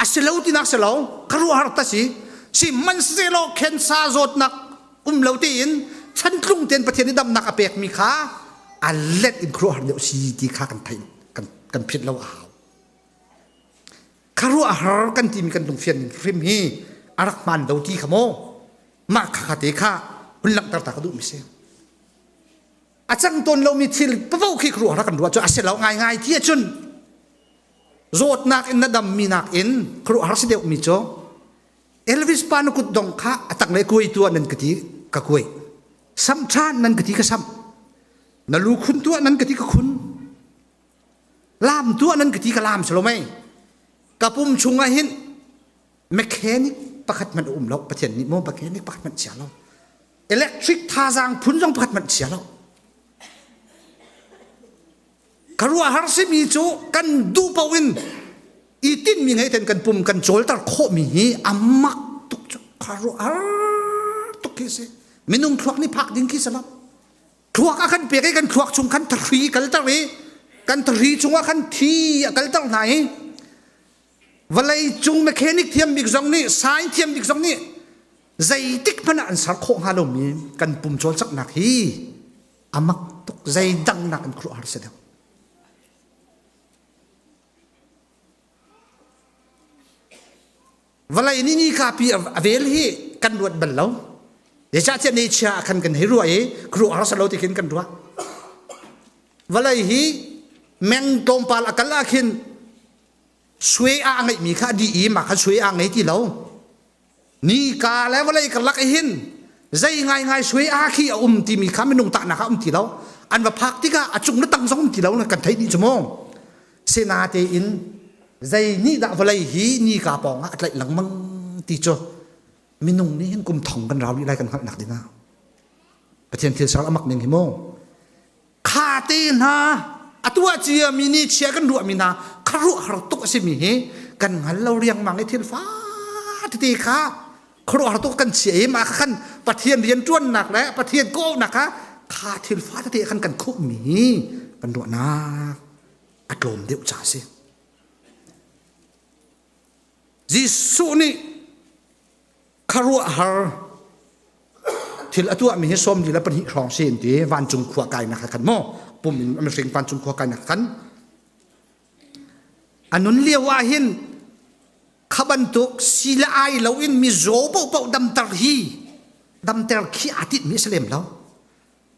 a si lo tinak si lo khuaruahhar ta si sihmanhsehlaw khensa zawtnak um lo tein chantlung tein Pathian nih damnak a pekmi kha a let in khuaruahhar deuh si ti kha kan theih kan kan phit lo a hau khuaruahhar kan timi kan lungfian ning hrim hi a rak hmaan lo ti kha maw mah kha kha te kha hun langhter ta ka duhmi si a cang tawn lomi thil paoh khi khuaruahhar kan ruah cu a si lo ngaingai ti ahcun zawtnak in na dammi nakin khuaruahhar si deuhmi cu Elvis pa na kut dong kha a tanglei kuai tuah nan ka ti ka kuai sam ṭhan nan ka ti ka sam na lu khun tuah nan ka ti ka khun lam tuah nan ka ti ka lam si lo mei ka pum chungah hin mechanic pakhat hmanh a um lo Pathian nih maw mechanic pakhat hmanh chia lo electric thazaang phun zong pakhat hmanh chia lo ka ruahhar simi cu kan duh paoh in i tinhmi ngei ten kan pum kan cawlter khawhmi hi a mak tuk cu ka ruahhar tuk khi si minung thluak nih phak ding khi si lo thluak a kan pek i kan thluak chung khan thahri kalter i kan thahri chungah khan thi a kalter hna i vawlei cung mechanic thiam bik zong nih science thiam bik zong nih zeitik hmanh ah an ser khawh hnga lomi kan pum cawlcanghnak hi. Amak tuk zeidang nak in khuaruahhar si deuh. Vawlei nih nika pi a vel hi kan ruat bal lo. Zeicahtiah ni chia ah khan kan hei ruah i khuaruahhar si lo ti khin kan ruah. Vawlei hi meng tlawmpal a kal ah khin sui a ngeihmi kha a dih i mah kha sui a ngei ti lo. Nika le vawlei karlak i hin zei ngaingai sui a khi a um timi kha minung tahnak ah um ti lo. An va phak tikah a cung le tang zong um ti lo kan theih dih cu mu. Sinatein zei nih dah vawlei hi nika pawng ah a tlaih lengmang ti cu minung nih hin kum thong kan rau rih lai kan hngalhnak dingah Pathian thil ser a mak ning hi mu kha te hna a tuah cia mi ni chia kan ruah mi hna kharuahhar tuk a si mi hi kan hngal lo riangmang i thil fa tete kha khuaruahhar tuk kan chia i mah khan Pathian rian ṭuannak le Pathian kawhnak kha kha thil fa tete khan kan khup mi kan ruahnak a tlawm deuh ca a si. Jesuh nih khuaruahhar thil a tuahmi hi sawm li le pahnih hrawng si an ti vancung khua kainak khan maw pum in mihring vancung khua kainak khan a nun lio ah hin kha bantuk si le ai lo in mizaw paohpaoh damter hi damter khi aa tinhmi a si lem lo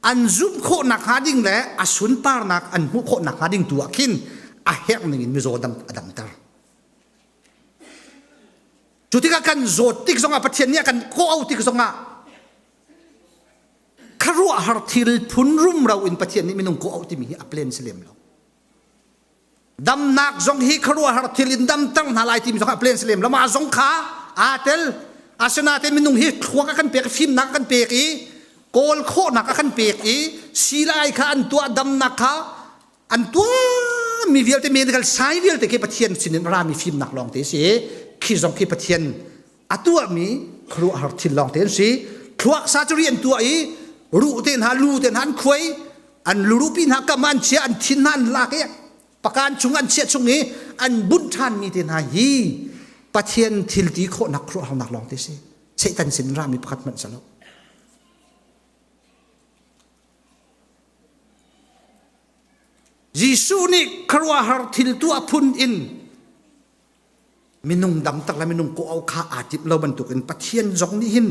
an zumh khawh nakhnga ding le a sunparnak an hmuh khawh nakhnga ding tu ah khin a herh ning in mizaw dam a damter cu tikah kan zawt tik zongah Pathian nih a kan kawh tik zongah khuaruahhar thil phun rumro in Pathian nih minung kawh timi hi a plan si lem lo Damnak zong hi khuaruahhar thil in damter hna lai timi zong a plan si lem lo. Mah zong kha aa tel. Asinain minung hi thluak a kan pek, fimnak a kan pek i kawl khawhnak a kan pek i silai kha an tuah damnak kha an tuah mi vialte medical science vialte khi Pathian sinin a rami fimnak lawng te si. Khi zong khi Pathian a tuahmi khuaruahhar thil lawng te an si. Thluak surgery an tuah i ruh te hna lu te hna an khuai an lurupi hna kam an chia an thin hna an lak i pakan chung an chiah chung i an bunh ṭhanmi te hna hi Pathian thil ti khawhnak khuaruahharnak lawng te si Satan sin rami pakhat hmanh si lo Jesuh nih khuaruahhar thil tuah phun in Minung dam tak le minung kawh kha aa timh lo bantukin Pathian zong nih hin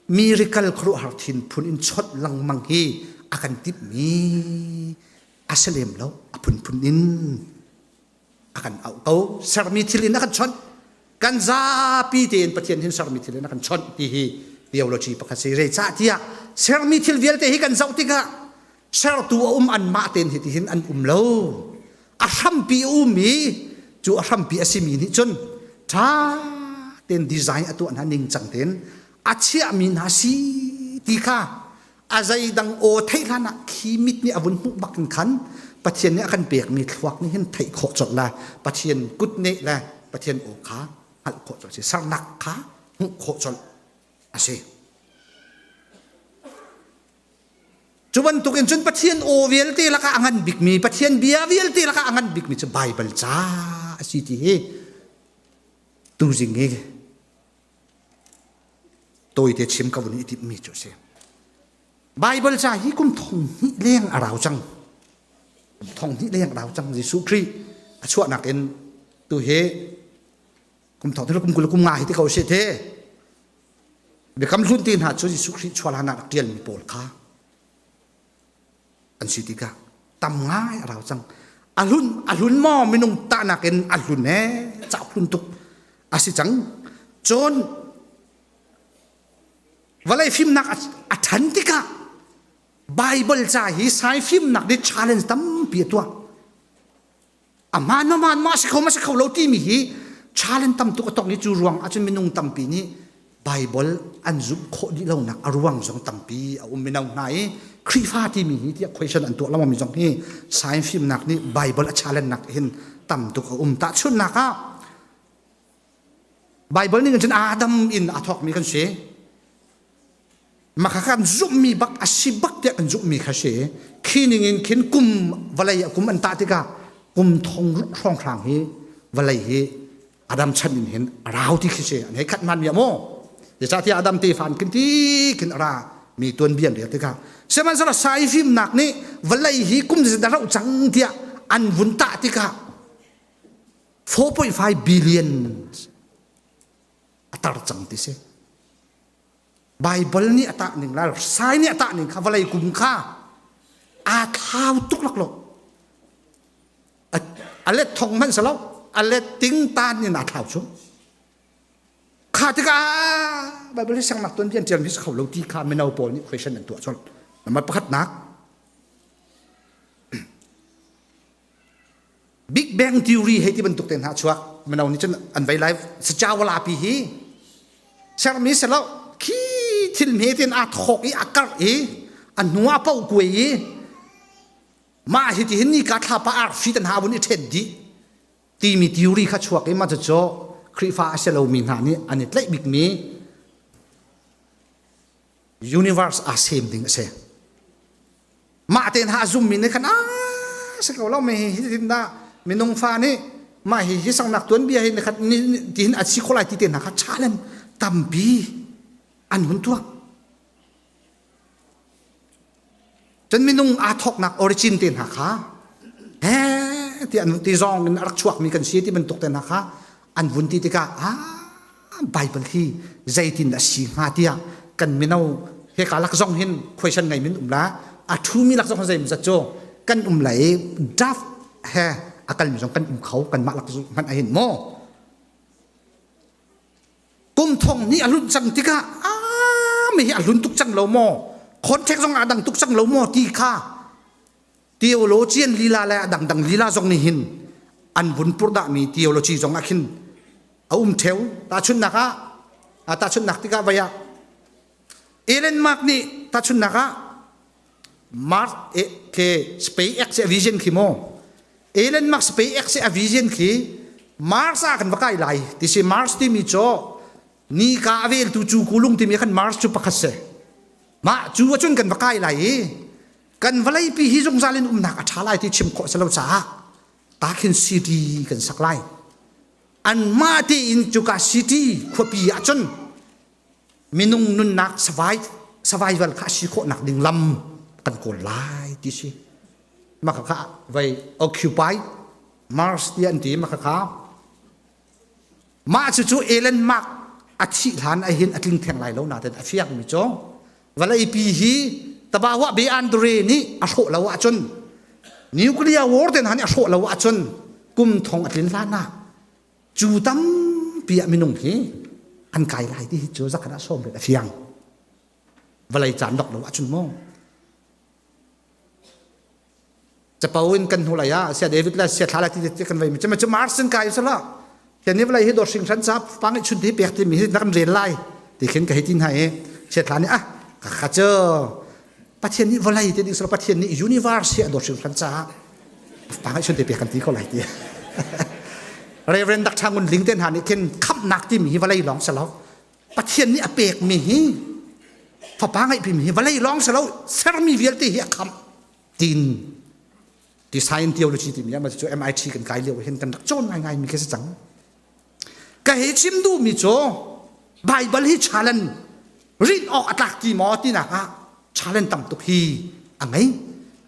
miracle khuaruahhar thin phun in chawnh lengmang hi a kan timhmi a si lem lo. A phunphun in a kan auh ko. Sermi thil in a kan chawnh. Kan zapi tein Pathian hin sermi thil in a kan chawnh ti hi theology pakhat si. Zeicahtiah sermi thil vialte hi kan zoh tikah sertu a um anmah tein hitihin an um lo. A hrampi a um i cu a hrampi a simi nih cun ṭha tein design a tuah hna ningcang tein a chiahmi hna si ti kha a zeidang aw theih hlan ah khi mit nih a vun hmuh bak in khan Pathian nih a kan pekmi thluak nih hin theih khawh colh le Pathian kut nih le Pathian aw kha hngalh khawh colh a si sernak kha hmuh khawh colh a si. Cu bantukin cun Pathian aw vialte lakah a ngan bikmi, Pathian bia vialte lakah a ngan bikmi cu Baibal ca a si ti hi tuzing hi tawite chim ka vun i timhmi cu a si. Baibal ca hi kum thong hnih leng a rau cang. Kum thong hnih leng a rau cang Jesuh Khrih a chuahnak in tu hi kum thong kum 20 kum nga hi ti ko si te. Biakam hlun te hna cu Jesuh Khrih chuah hlan ah rak ṭialmi pawl kha an si tikah tam ngai a rau cang. A hlun a hlun maw minung tahnak in a hlun he cauk hlun tuk a si cang. Cun vawlei fimnak a ṭhan tikah Bible ca hi sai fimnak nih challenge tampi a tuah. A hmaan hmaan ma si kho ma si kho lo timi hi challenge tam tuk a tong i cu ruang ahcun minung tampi nih Bible an zumh khawh dih lonak a ruang zong tampi a um mino hna i Khrihfa timi hi tiah question an tuah lengmang mi zong hi science fimnak nih Bible a challenge nak hin tam tuk a um tahchunhnak ah Bible ning cun Adam in a thawkmi kan si Maka kan zumhmi bak a si bak tiah kan zumhmi kha si. Khi ning in khin kum vawlei a kum an tah tikah kum thong ruk hrawnghrang hi vawlei hi Adam chan in hin a rau ti khi si. An hei khat man mi maw? Zeicahtiah Adam tefa an khin ti khin a ra. Mi tuanbia an rel tikah sihmanhsehlaw saifimnak nih vawlei hi kum zeizat a rauh cang tiah an vun tah tikah 4.5 billion a tar cang ti si. Baibal nih a tah ning la sai nih a tah ning kha vawlei kum kha aa thlau tuk laklawh. A let thong hmanh si lo, a let ting tan in aa thlau chung. Kha tikah Baibal hi siangnak tuanbia an ṭialmi si kho lo ti kha mino pawl nih question an tuah colh. Number pakhatnak Big Bang Theory hei ti bantuk te hna chuak mino nih cun an vei lai sacawala pi hi sermi si lo khi thil hme tin aa thawk i a karh i a hnu ah poh kuai i mah hi ti hin nika thlapa arfi tan ha vun i ṭhen dih timi theory kha chuak i mah cucu Khrihfa a si lomi hna nih an i tlaih bikmi universe aa sem ding a si. Mah tein ha a zummi nih khan aa si ko lo mi hi tin dah minung fa nih mah hi hi sangnak tuanbia hi nikhat ti hin a si kho lai ti te hna kha challenge tampi an hun tuah. Cun minung aa thawknak origin te hna kha he ti an ti zawng in a rak chuakmi kan si ti bantuk te hna kha an vun ti tikah ah Bible hi zeitin a si hnga tiah kan mino heka lak zong hin question ngei min um la a thumi lak zong zei zat cu kan um lai draft he a kalmi zong kan um kho kanmah lak hmanh ahin maw Kum thong nih a hlunh cang tikah aa mi hi a hlun tuk cang lo maw? Contact zong a dang tuk cang lo maw ti kha theologian lila le a dangdang lila zong nih hin an vun purhdahmi theology zong ah khin a um theo. Tahchunhnak ah tahchunhnak tikah vai ah Elon Musk nih tahchunhnak ah Mars ke SpaceX a vision khi maw Elon Musk SpaceX a vision khi Mars ah kan va kai lai ti si Mars timi cu nika a veltu cu kulung timi khan Mars cu pakhat si mah cu acun kan va kai lai i kan vawlei pi hi zungzal in umnak a ṭha lai ti chim khawh si lo caah ta khin city kan sak lai anmah tein cuka city khuapi ahcun minung nunnak survival kha a si khawhnak ding lam kan kawl lai ti si maka kha vai occupy Mars ti an ti maka kha mah cu cu Elon Musk a thih hlan a hin a tling theng lai lo nain a fiang mi cu vawlei pi hi tabawa be Andre nih a hrawh lo ahcun nuclear war ten han a hrawh lo ahcun kum thong a tlin hlan ah Cu tampi ah minung hi an kai lai ti hi cu zakhat ah sawm a fiang. Vawlei caan dok lo ahcun maw? Capo in kan hnu lai ah sia David le sia thla lai ti kan vei mi cu Mars in kai sala. Tian ni vawlei hi dawt hringhran ca pang i chun ti pek ti mi hi na kan rel lai ti khin ka hei ti hna i sia thla nih ah ka kha cu Pathian nih vawlei ti ding sala Pathian nih universe hi a dawt hringhran caah pangai chun te pe kan ti ko lai ti Reverend Dr. Ngun Ling te hna nih khin khamhnak timi hi vawlei lawng si lo Pathian nih a pekmi hi fapa ngeihpimi hi vawlei lawng si lo sermi vialte hi a khamh tin ti science theology timi ah cu MIT kan kai lio hin kan rak cawn ngaingai mi khi si cang Ka hei chim duhmi cu Baibal hi challenge rinh awk a tlak ti maw tinak ah challenge tam tuk hi a ngei.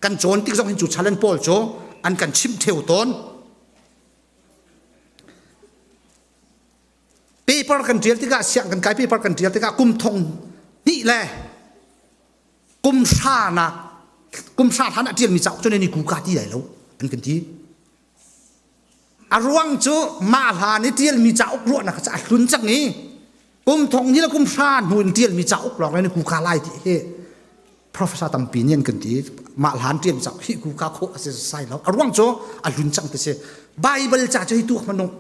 Kan cawn tik zong hin cu challenge pawl cu an kan chimh theu tawn. Paper kan ṭial tikah siang kan kai paper kan ṭial tikah kum thong hnih le kum hra nak kum hra hlan a ṭialmi cauk cu ne ni ku ka ti lai lo an kan ti. A ruang cu mah hlan i ṭialmi cauk ruahnak cu a hlun cang i kum thong ni le kum hra hnu in ṭialmi cauk lawng in kuka lai ti hi professor tampi nih an kan ti mah hlan ṭialmi cauk hi kuka khawh a si sai lo a ruang cu a hlun cang ti si Bible ca cu hi tu hmanung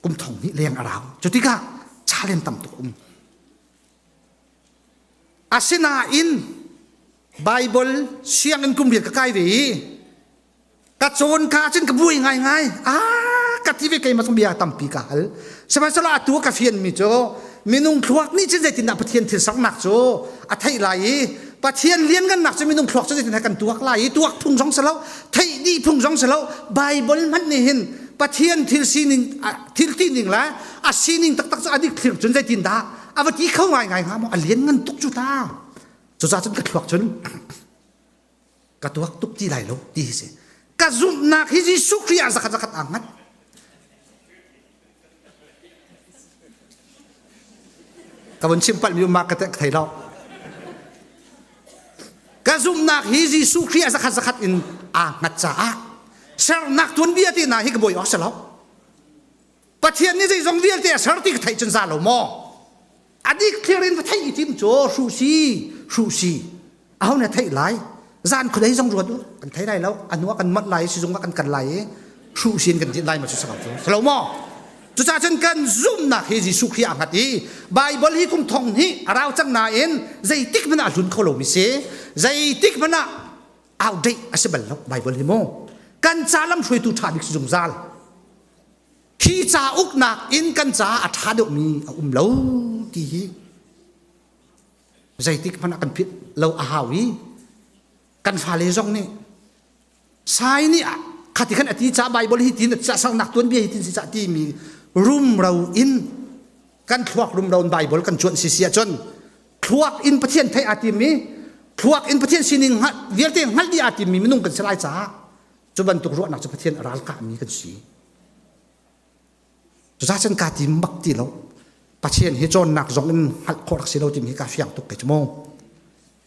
kum thong hnih leng a rau cu tikah challenge tam tuk um asinain Bible sianginn kum riat ka kai ve i ka cawn ka cun ka buai ngaingai ah ka ti ve keimah zong bia tampi ka hal sihmanhsehlaw atu ka fian mi cu minung thluak nih cun zeitindah Pathian thil saknak cu a theih lai i Pathian lianngannak cu minung thluak cu zeitindah kan tuak lai i tuak phung zong si lo theih dih phung zong si lo Bible hmanh nih hin Pathian thil sining thil ti ning le a sining taktak cu a dik thlir cun zeitindah? A va ti kho ngai ngai hnga maw? A lian ngan tuk cu ta. Cucaah cun ka thluak cun ka tuak tuk ti lai lo ti hi si. Ka zumhnak hi Jesuh Khrih ah zakhat zakhat aa hngat. Ka vun chim palhmi um ma ka thei lo. Ka zumhnak hi Jesuh Khrih ah zakhat zakhat in aa hngat caah sernak tuanbia ti hna hi ka buai awk si lo. Pathian nih zeizong vialte a ser ti ka theih cun za lo maw? A dik thlir in va theih i tim cu hruh si, hruh si. Aho nih a theih lai? Zan khuadei zong ruat u, kan thei lai lo. A hnu ah kan manh lai, sizung ah kan kal lai i hruh sin kan din lai ma cu si ko cu. Si lo maw? Cucaah cun kan zumhnak hi Jesuh Khrih aa hngat i Baibal hi kum thong hnih a rau cang nain zeitik hmanh ah a hlun kho lomi si. Zeitik hmanh ah outdate a si bal lo Baibal hi mu. Kan ca lamhruaitu ṭha bik si zungzal. Hi cauk nakin kan caah a ṭha deuhmi a um lo ti hi zeitik hmanh ah kan philh lo a hau i kan fale zong nih sai nih khati khan a ti ca Bible hi tin ca saknak tuanbia hi tin si ca timi rumro in kan thluak rumro in Bible kan cuanh si si ahcun thluak in Pathian theih aa tim i thluak in Pathian sining vialte hngalh dih aa timmi minung kan si lai caah cu bantuk ruahnak cu Pathian a ralkahmi kan si. Cucaah cun kaa tim bak ti lo. Pathian hi cawnnak zong in hngalh khawh rak si lo timi hi kaa fiang tuk kei cu mu.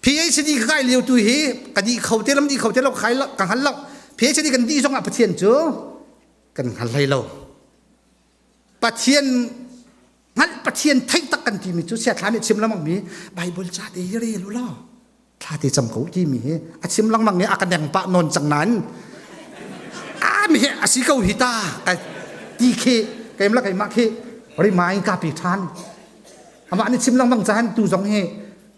PhD ka kai lio tu hi ka dih kho te lam dih kho te lo kai ka hngal lo. PhD kan dih zong ah Pathian cu kan hngal hlei lo. Pathian hngalh Pathian theih tak kan timi cu siathla nih chim lengmang mi Bible ca te hi rel u law thla te cam ko timi hi a chim lengmang i a ka deng pah nawn cang nain a mi hi a si ko hi ta ka ti khi keim la keimah khi rimai ka pi than amah nih chim lengmang caan tu zong hi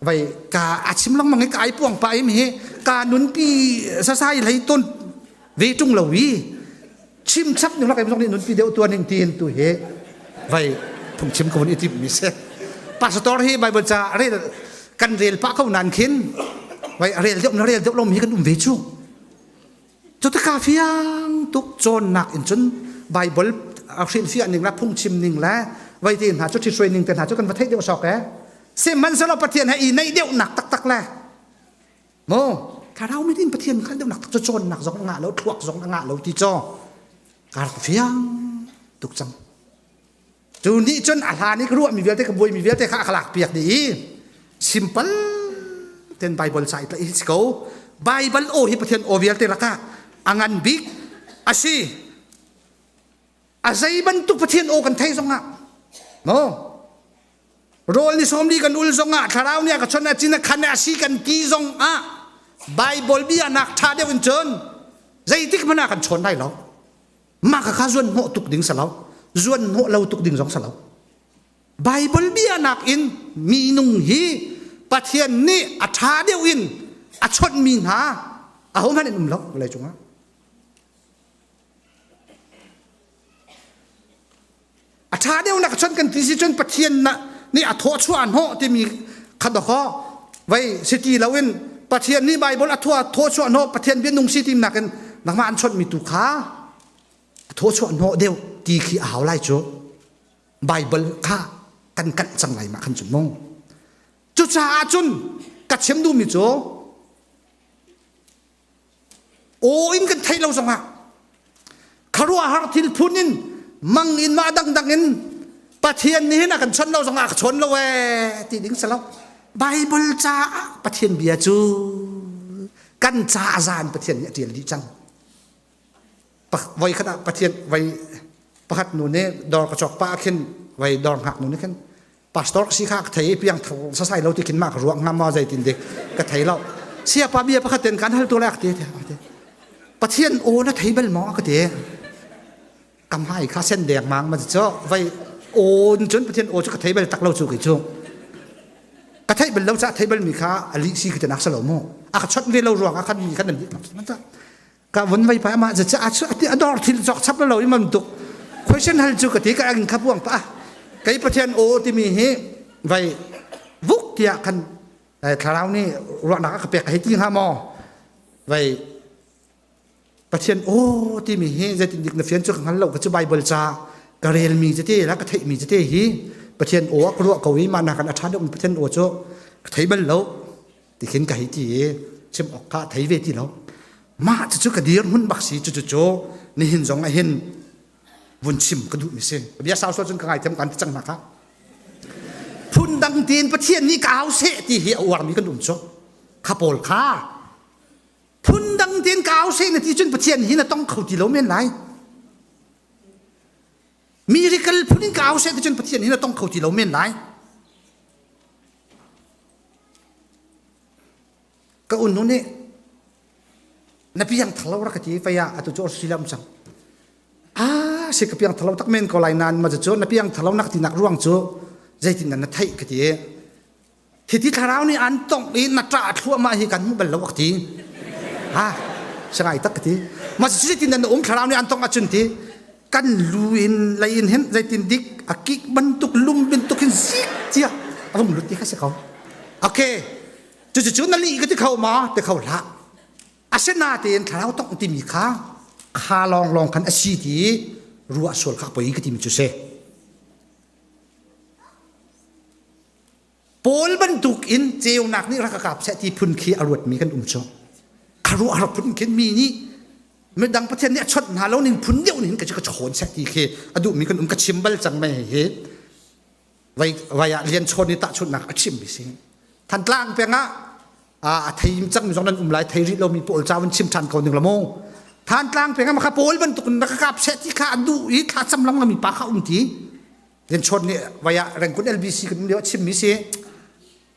vai ka a chim lengmang i ka ai puang pa im hi ka nunpi sasai hlei ton ve tung lo i chim chap ning lak zong nih nunpi deuh tuan ning tiin tu hi vai phungchim ko i tim mi si pastor hi bible ca rel kan rel pah ko nan khin vai rel deuh na rel deuh lom hi kan um ve chu cu taka fiang tuk cawnnak in cun bible a hrilhfiah ning la phungchim ning le vai te hna cu ṭhitsuai ning te hna cu kan va theih deuh sok e sihmanhsehlaw pathian he i neih deuh nak taktak le Maw thlarau mit in Pathian khan deuhnak cu cawnnak zong a ngah lo thluak zong a ngah lo ti caw ka rak fiang tuk cang cu nih cun a hlan i ka ruahmi vialte ka buaimi vialte kha a ka lak piak dih i simple ten Bible ca i tlaih hi si ko Bible aw hi Pathian aw vialte lakah a ngan bik a si a zei bantuk Pathian aw kan thei zongah maw Rawl ni sawmli kan ul zongah thlarau nih a ka chawnh a cin a khan a si kan ti zongah Bible bia nak ṭha deuh in cun zeitik hmanh ah kan chawn lai lo. Mah kha kha zuan hnawh tuk ding si lo. Zuan hnawh lo tuk ding zong si lo. Bible bia nak in minung hi Pathian nih a ṭha deuh in a chawnhmi hna ahohmanh in um lo vawlei cungah. A ṭha deuhnak cun kan ti si cun Pathian nih a thawchuah hnawh timi kha dawkaw vei si ti loin Pathian nih Baibal a thua thawchuah hnawh Pathian bia nung si tim nakin nangmah an chawnhmi tu kha a thawchuah hnawh deuh ti khi a hau lai cu Baibal kha kan kanh cang lai mah khan cun mu cucaah cun ka chim duhmi cu Aw in kan theih lo zongah khuaruahhar thil phun in mang in mah dangdang in Pathian nih hin a kan chawnh lo zongah a ka chawn lo ee ti ding si lo. Bible caah Pathian bia cu kan ca a zan Pathian nih a ṭial dih cang. Voi khat ah Pathian voi pakhat nu nih dawr ka cawk pah ah khin voi dawr hngak nu nih khin pastor ka si kha ka thei i piang sasai lo ti khin mah ka ruak hnga maw zeitin dik ka thei lo siapa bia pakhat ten kan hal tu lai ti pathian aw na thei bal maw ka ti kam hai kha sen deng mang ma cho vai aw cun pathian aw cu ka thei bal tak lo chu ki chu ka thei bal lo cha thei bal mi kha ali si ki te nak salo mu a ka chot ve lo ruang a khan mi khan nan di ka vun vai pa ma cha a chu ati ador thil chok chap lo i man tuk question hal chu ka ti ka ang kha buang pa kai pathian o ti mi hi vai vuk tia khan thlarau ni ruahnak ka pek hei ti hnga maw vai pathian o ti mi hi zeitin dik na fian chu ka hngal lo ka chu bible ca ka rel mi te la ka theih mi te hi. Pathian aw ka ruah ko i mah nakan a ṭha deuh mi Pathian aw cu ka thei bal lo ti khin ka hei ti i chim awk kha thei ve ti lo. Mah cucu ka dir hmun bak si cucu cu nihin zong ah hin vun chim ka duh mi si. Bia sau sual cun ka ngaithiam kan ti cang hna kha. Phundang tiin Pathian nih ka au seh ti hi a uarmi kan um cu. Kha pawl kha phundang tein ka au seh na ti cun Pathian hi na tong kho ti lo men lai. Miracle phun in ka au seh ti cun Pathian hi na tong kho ti lo men lai. Ka unnu nih na piang thalo rak ka ti fei ah atu cu Australia um cang. Ah si ka piang thalo tak men ko lai nain ma cu na piang thalo nak ti nak ruang cu zeitin na theih ka ti. Hiti thlarau nih an tongh i na ṭah thluahmah hi kan hmu bal lo ak ti. Ha, sangai tak ka ti. Ma zeitin na um thlarau nih an tongh ahcun ti kan lu in lei in hin zeitin dik a kik bantuk lum bantuk hin zik cia a vung lut ti kha si ko. Okay. Cucu na lih ka ti kho ma ti kho hlah. Asinain thlarau tongh timi kha kha lawnglawng khan a si ti ruah sual kha poi ka timi cu si. Paul bantuk in ceunak nih rak ka kap seh ti phun khi a ruatmi kan um cu. A ruah a phun khin mi nih midang Pathian nih a chawnh hna lo ning phun deuh ning ka ka chawn seh ti khi a duhmi kan um ka chim bal cang mei hi vai vai ah lian chawn i tahchunhnak a chim mi si. Thantlang peng ah a thei cang mi zong nan um lai thei rih lomi pawl ca vun chim ṭhan ko ning la mu. Thantlang peng ah maka Paul bantuk in rak ka kap seh ti kha an duh i thla cam lang mi pa kha um ti. Lianchawt nih vai ah Rengkun LBC kan um lio a chimmi si.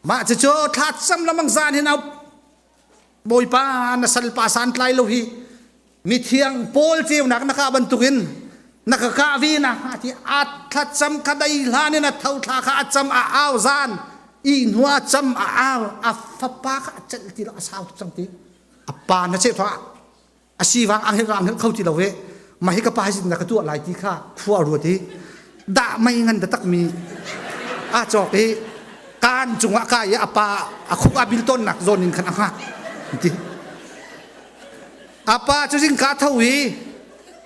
Mah cucu thla cam lamang zan hin au Bawipa na salpa santlai lo hi mithiang Paul ceunak na kah bantukin na ka kah ve na hnga ti a thlacam kha dai hlan in a tho thla kha a cam a au zan i hnu a cam a au a fapa kha a celh ti lo a sau tuk cang ti a pa na cheh thwa a sivang ang hin rang hin kho ti lo ve ma hi ka pa hi na ka tuah lai ti kha khua ruat i dah mei ngan taktak mi a cawk i kaan cungah ka i a pa a khuk a bil tawn nak zawn in khan a hngak ti a pa cu zing ka tho i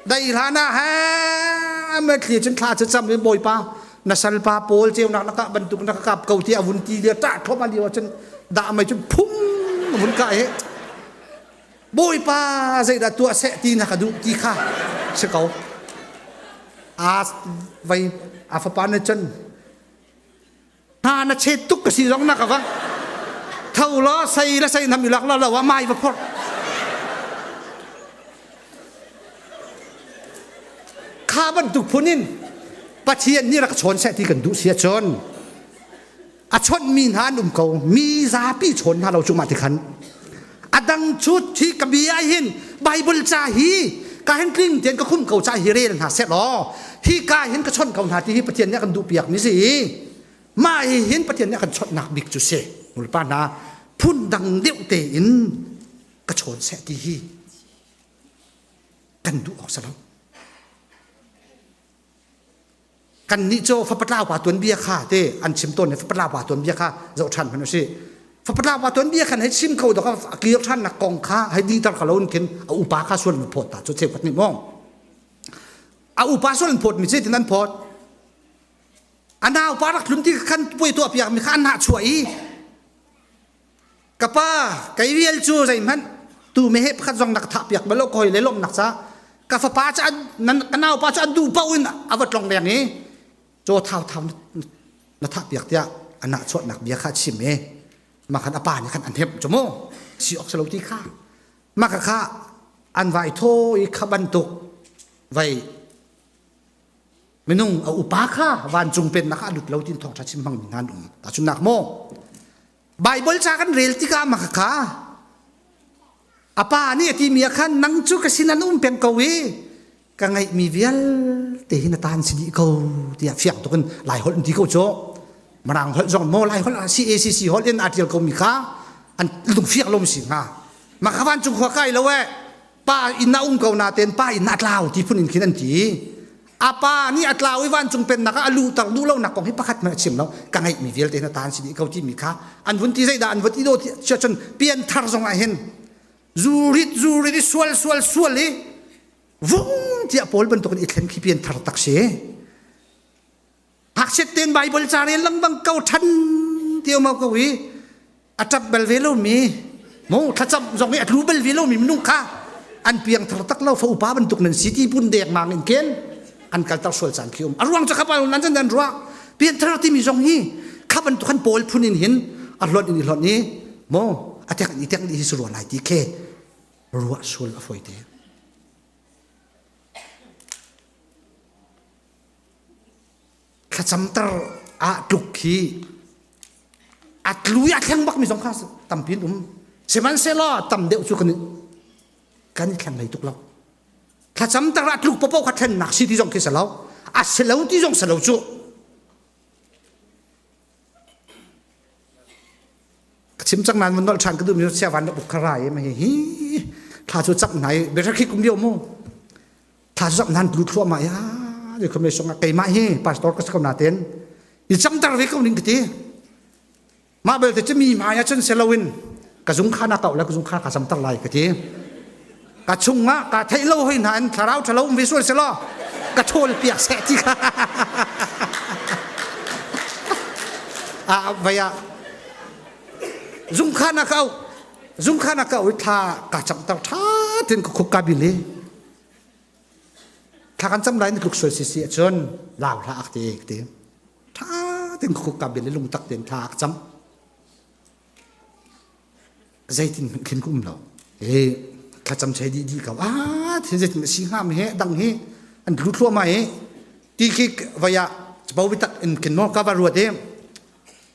dai hlan ah ha me thli cun thla cu cam i bawipa na salpa pawl ceunak na kah bantuk na ka kap ko ti a vun ti lia ṭah thom a lio cun dah mei cun phum a vun ka i Bawipa zeidah tuah seh ti na ka duh ti kha si ko. A vai a fapa nih cun hna na chet tuk ka si zong na ka vang tho law sei le sei nam i lak la lo ah mai va phorh kha bantuk phun in Pathian nih rak chawn seh ti kan duh si ahcun a chawnhmi hna an um ko mi zapi chawn hna lo cu mah ti khan a dang cu thi ka bia hin Bible ca hi ka hin tling tein ka khum ko ca hi rel hna seh law hi ka hin ka chawnh ko hna ti hi Pathian nih a kan duh piak mi si mah hi hin Pathian nih a kan chawnhnak bik cu si nulepa hna phun dang deuh tein ka chawn seh ti hi kan duh awk si lo Kannih cu fapatlau pa tuanbia kha te an chim tawn i fapatlau pa tuanbia kha zoh ṭhan hmanh usih. Fapatlau pa tuanbia khan hei chim kho dok a kir ṭhan nak kong kha hei diter kho lo in khin a upa kha sual an phawt ta cu cheukhat nih maw a upa sual an phawt mi zeitin an phawt a naupa rak tlun ti khan puai tuah piak mi kha an hah chuah i Ka pa, kei vial cu zeihmanh tu meheh pakhat zong na ka thah piak bal lo ka hoi le lawmhnak ca ka fapa cu an nan ka naupa cu an duh paoh in a va tlong leng i caw thau thau na thah piak tiah a nahchuahnak bia kha a chim i mah khan a pa nih khan an hemh cu mu si awk si lo ti kha mah kha kha an vai thaw i kha bantuk vai minung a upa kha vancung pennak ah a lut lo tin thawngṭha chim hmangmi hna an um tahchunhnak maw Baibal ca kan rel tikah mah kha a pa nih a timi ah khan nang cu ka sin an um peng ko i ka ngeihmi vialte hi na tan si dih ko tiah fiang tuk in Lai holh in ti ko cu Mirang holh zong maw Lai holh CACC holh in aa ṭial komi kha an lung fiang lo si hnga mah kha vancung khua kai lo eh pa inn ah um ko natein pa inn ah a tlau ti phun in khin an ti a pa nih a tlau i vancung pennak ah a luhter duh lonak kong hi pakhat hmanh a chim lo ka ngeihmi vialte na taan si dih ko timi kha an vun ti zeidah an vun ti do ti cun pianthar zong ah hin zurit zurit i sual sual sual i vung tiah paul bantukin i thlen khi pianthar tak si. Ngakchiat tein Bible ca rel lengmang ko ṭhan ti um ko i a ṭap bal ve lomi mu thlacam zong i a tlu bal ve lomi minung kha an piang thar tak lo fa upa bantuk nan si ti pun dek mang in ken an kalter sual caan khi um a ruang cu kha pa nan nan ruah pianthar timi zong hi kha bantuk han pawl phun in hin a hlonh in i hlonh i mo a tek i tek hi si rua lai ti khe ruah sual a foi te thlacamter ah tluk khi a tlu i a thleng bak mi zong kha tampi an um sihmanhsehlaw tam deuh cu kan kan i thleng hlei tuk lo thlacamter ah tluk popo kha thlennak si ti zong khi si lo a si lo ti zong si lo cu Ka chim cang nain von nolh ṭhan ka duhmi cu chia van rak uk kha ra i hi hi thla cu cak hna i biahrek hi kum lio mu thla cu cak nan tlu thluahmah ya ni khom song ah keimah hi pastor ka si ko natin i camter ve ko ning ka ti mah belte cu mi hmai ah cun si loin ka zung kha na kau le ka zung kha ka camter lai ka ti ka chungah ka theih lo hoi hna in thlarau ṭhalo um ve sual si law ka ṭhawl piak seh ti kha ah vai ah zungkhan a ka auh zungkhan a ka auh i thla ka camter ṭha tein ka khuk ka bil i thla kan cam lai ni tluk sual si si ahcun lau hlah ak ti ka ti ṭha tein ka khuk ka bil i lungtak tein thla ka cam zeitin hmanh khin ka um lo e thlacam chei dih dih ko ah thin zeitin si hnga mi he dang hi an tlu thluahmah i ti khi vai ah bo bitak in khin maw ka va ruat i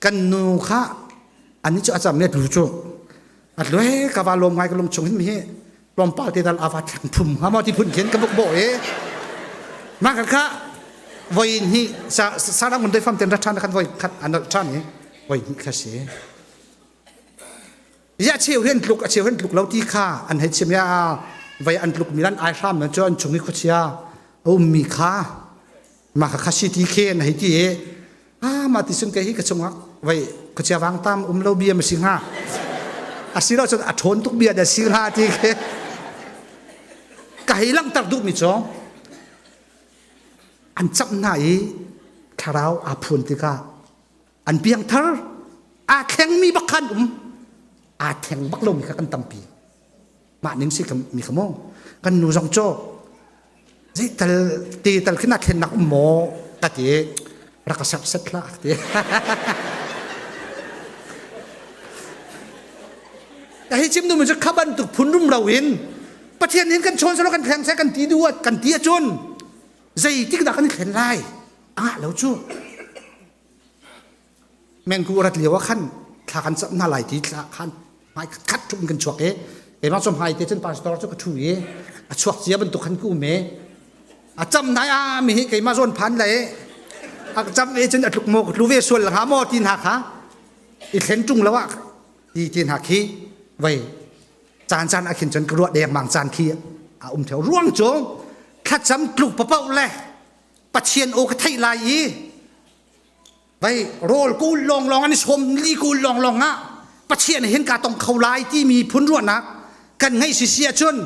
kan nu kha ani cu a cam mi a tlu cu a tlu he ka va lawm ngai ka lung chung hin mi hi tlawmpal te dal ava thlang phum hnga maw ti phun khin ka buk bo i mah kha kha voi hnih sa sa dang mun dei fam ten ra than khan voi khat an than i voi hnih kha si Ya cheu hin tluk a cheu hin tluk lo ti kha an hei chim ya vai an tluk mi lan ai hram na cu an chung i khuachia a ummi kha ma kha kha si ti khe an hei ti i ah ma ti sun ke hi ka chungah vai khuachia vang tam um lo bia ma si hnga a si lo cun a ṭhawn tuk bia da si hnga ti khe ka hei langhter duh mi cu an camh hna i thlarau aa phun tikah an piangthar aa thlengmi bak khan um aa thleng bak lomi kha kan tampi mah ning si mi kha maw kan nu zong cu zei tal te tal khin a thlennak um maw ka ti rak ka sak set hlah ti ka hi chim nu cu kha bantuk phun rum lo in pathian hin kan chawn selo kan thleng se kan ti du kan ti ahcun zeitik dah kan i thlen lai angah lo cu Mengku rat lio ah khan thla kan cam hna lai ti thla khan hmai khat ṭhum kan chuak i keimah cu hmai te cun pastor cu ka ṭhu i a chuak cia bantuk khan ka um i a cam nai a mi hi keimah zawn phan le a cam e cun a tluk maw ka tlu ve sual hnga maw ti hna kha i thlen ṭung lo ah ti ti hna khi vei caan caan ah khin cun ka ruah dengmang caan khi a um theo ruang cu thlacam tluk papoh le Pathian aw ka theih lai i vai rawl kul lawnglawng an i sawm li kul lawnglawng ah Pathian hin ka tong kho lai timi phun ruahnak kan ngeih si si ahcun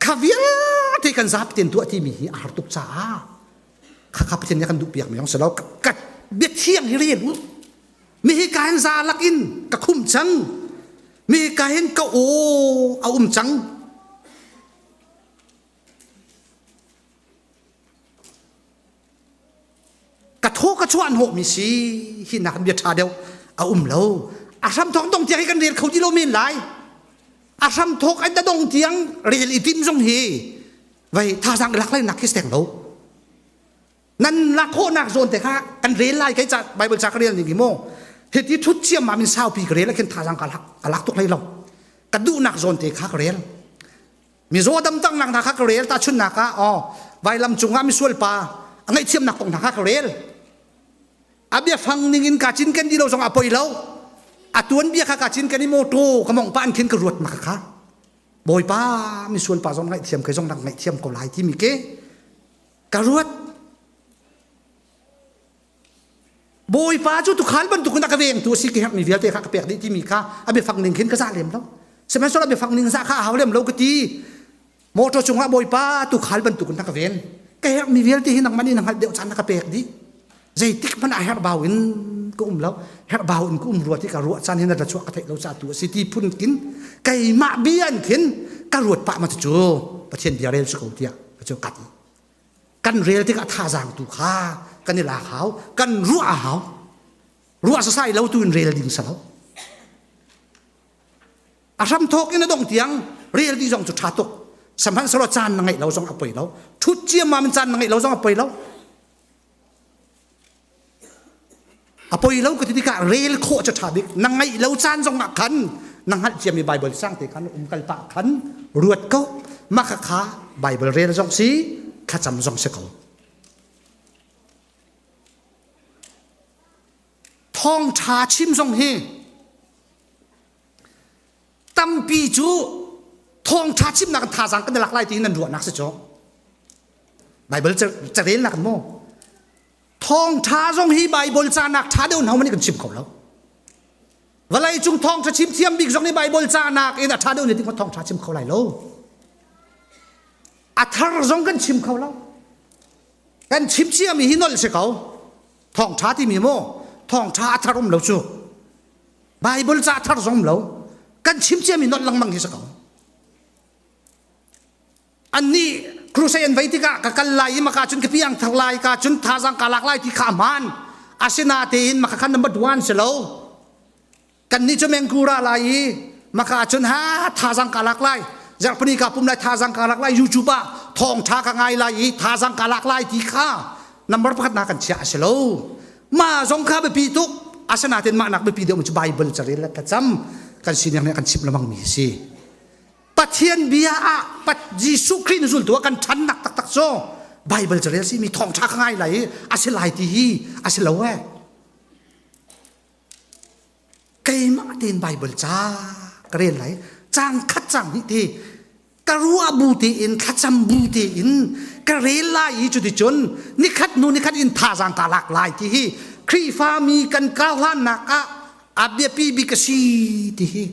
kha vialte kan zapi ten tuah timi hi a har tuk caah kha kha Pathian nih kan duh piak mi si lo ka bia thiang hi rel u mi hi ka hin za lak in ka khum cang mi hi ka hin ka aw a um cang Ka thaw ka chuah hnawhmi si hi nak bia ṭha deuh a um lo. A hram thawk dong tiang hi kan rel kho ti lo men lai. A hram thawk an da dong tiang rel i tim zong hi vai thazaang lak lai nak khi seng lo. Nan lak khawhnak zawn te kha kan rel lai kai ca Bible ca ka rel ning hi mu. Hiti thut ciam ma min saupi ka rel ah khin thazaang ka lak ka lak tuk hlei lo. Ka duhnak zawn te kha ka rel. Mizaw damtaknak hna kha ka rel tahchunhnak ah aw vailam cungah misual pa a ngaihthiamnak kong hna kha ka rel. A biafang ning in kaa cinken dih lo zong a poi lo. A tuanbia kha kaa cinken i mawṭaw ka mong pa an khin ka ruat ma kha. Bawipa misual pa zong ngaihthiam kei zong rak ngaihthiam ko lai timi ke ka ruat. Bawipa cu tukhal bantukin a ka vengtu a si ka herhmi vialte kha ka pek dih timi kha a biafang ning khin ka zah lem lo. Sihmanhsehlaw a biafang ning zah kha a hau lem lo ka ti. Motor cungah Bawipa tukhal bantukin na ka ven. Ka herhmi vialte hi nangmah nih na hngalh deuh caan na ka pek dih. Zeitik hmanh ah herhbau in ka um lo. Herhbau in ka um rua ti ka ruah caan hin na chuah ka theih lo ca tu a si ti phun kin keimah bia in khin ka ruat pah ma cu Pathian bia rel si ko tiah ka cu ka ti. Kan rel tikah thazaang tu kha kan i lak hau, kan ruah a hau. Ruah sasai lo tu in rel ding sa lo. A hram thawk in a dong tiang rel dih zong cu ṭha tuk. Sihmanhsehlaw caan na ngeih lo zong a poi lo. Ṭhut ciammam in caan na ngeih lo zong a poi lo. A poi lo ka ti tikah rel khawh cu ṭha bik. Na ngeih lo caan zong ah khan na hngalh ciami Baibal sang te khan um kal pah khan ruat ko. Mah kha Baibal rel zong si, thlacam zong si ko. Thawngṭha chim zong hi tampi cu thawngṭha chimnak in thazaang kan i lak lai tiin nan ruahnak si cu. Baibal carelnak maw? Thawngṭha zong hi Baibal canak ṭha deuh hna man kan chim kho lo. Vawlei cung thawngṭha chim thiam bik zong nih Baibal canak in a ṭha deuh ne ti thawngṭha chim kho lai lo. A thar zong kan chim kho lo. Kan chim ciami hi nolh si ko. Thawngṭha timi maw? Thawngṭha a thar um lo cu. Baibal ca thar zong lo. Kan chim ciami nolh lengmang hi si ko. Annih crusade an vei tikah ka kal lai i maka cun ka piang thar lai ka cun thazaang ka lak lai ti kha a hmaan. Asinatein maka khan number one si lo. Kannih cu mengkura lai i maka cun ha thazaang ka lak lai. Zarhpini ka pum lai thazaang ka lak lai YouTube ah thawngṭha ka ngai lai i thazaang ka lak lai ti kha number pakhat na kan chiah a si lo. Mah zong kha biapi tuk. Asinain mah nak biapi deuh cu Bible carel le thlacam kan sining nih kan chimh lengmang mi a si. Pathian bia ah Jesuh Khrih na zultu ah kan ṭhannak taktak cu Bible carel si mi thawngṭha ka ngai lai i a si lai ti hi a si lo eh. Keimah tein Bible ca ka rel lai. Cang khat cang hnih te ka ruah bu tein thlacam bu tein ka rel lai i cuticun nikhat hnu nikhat in thazaang ka lak lai ti hi Khrihfami kan karhlannak ah a biapi bik a si ti hi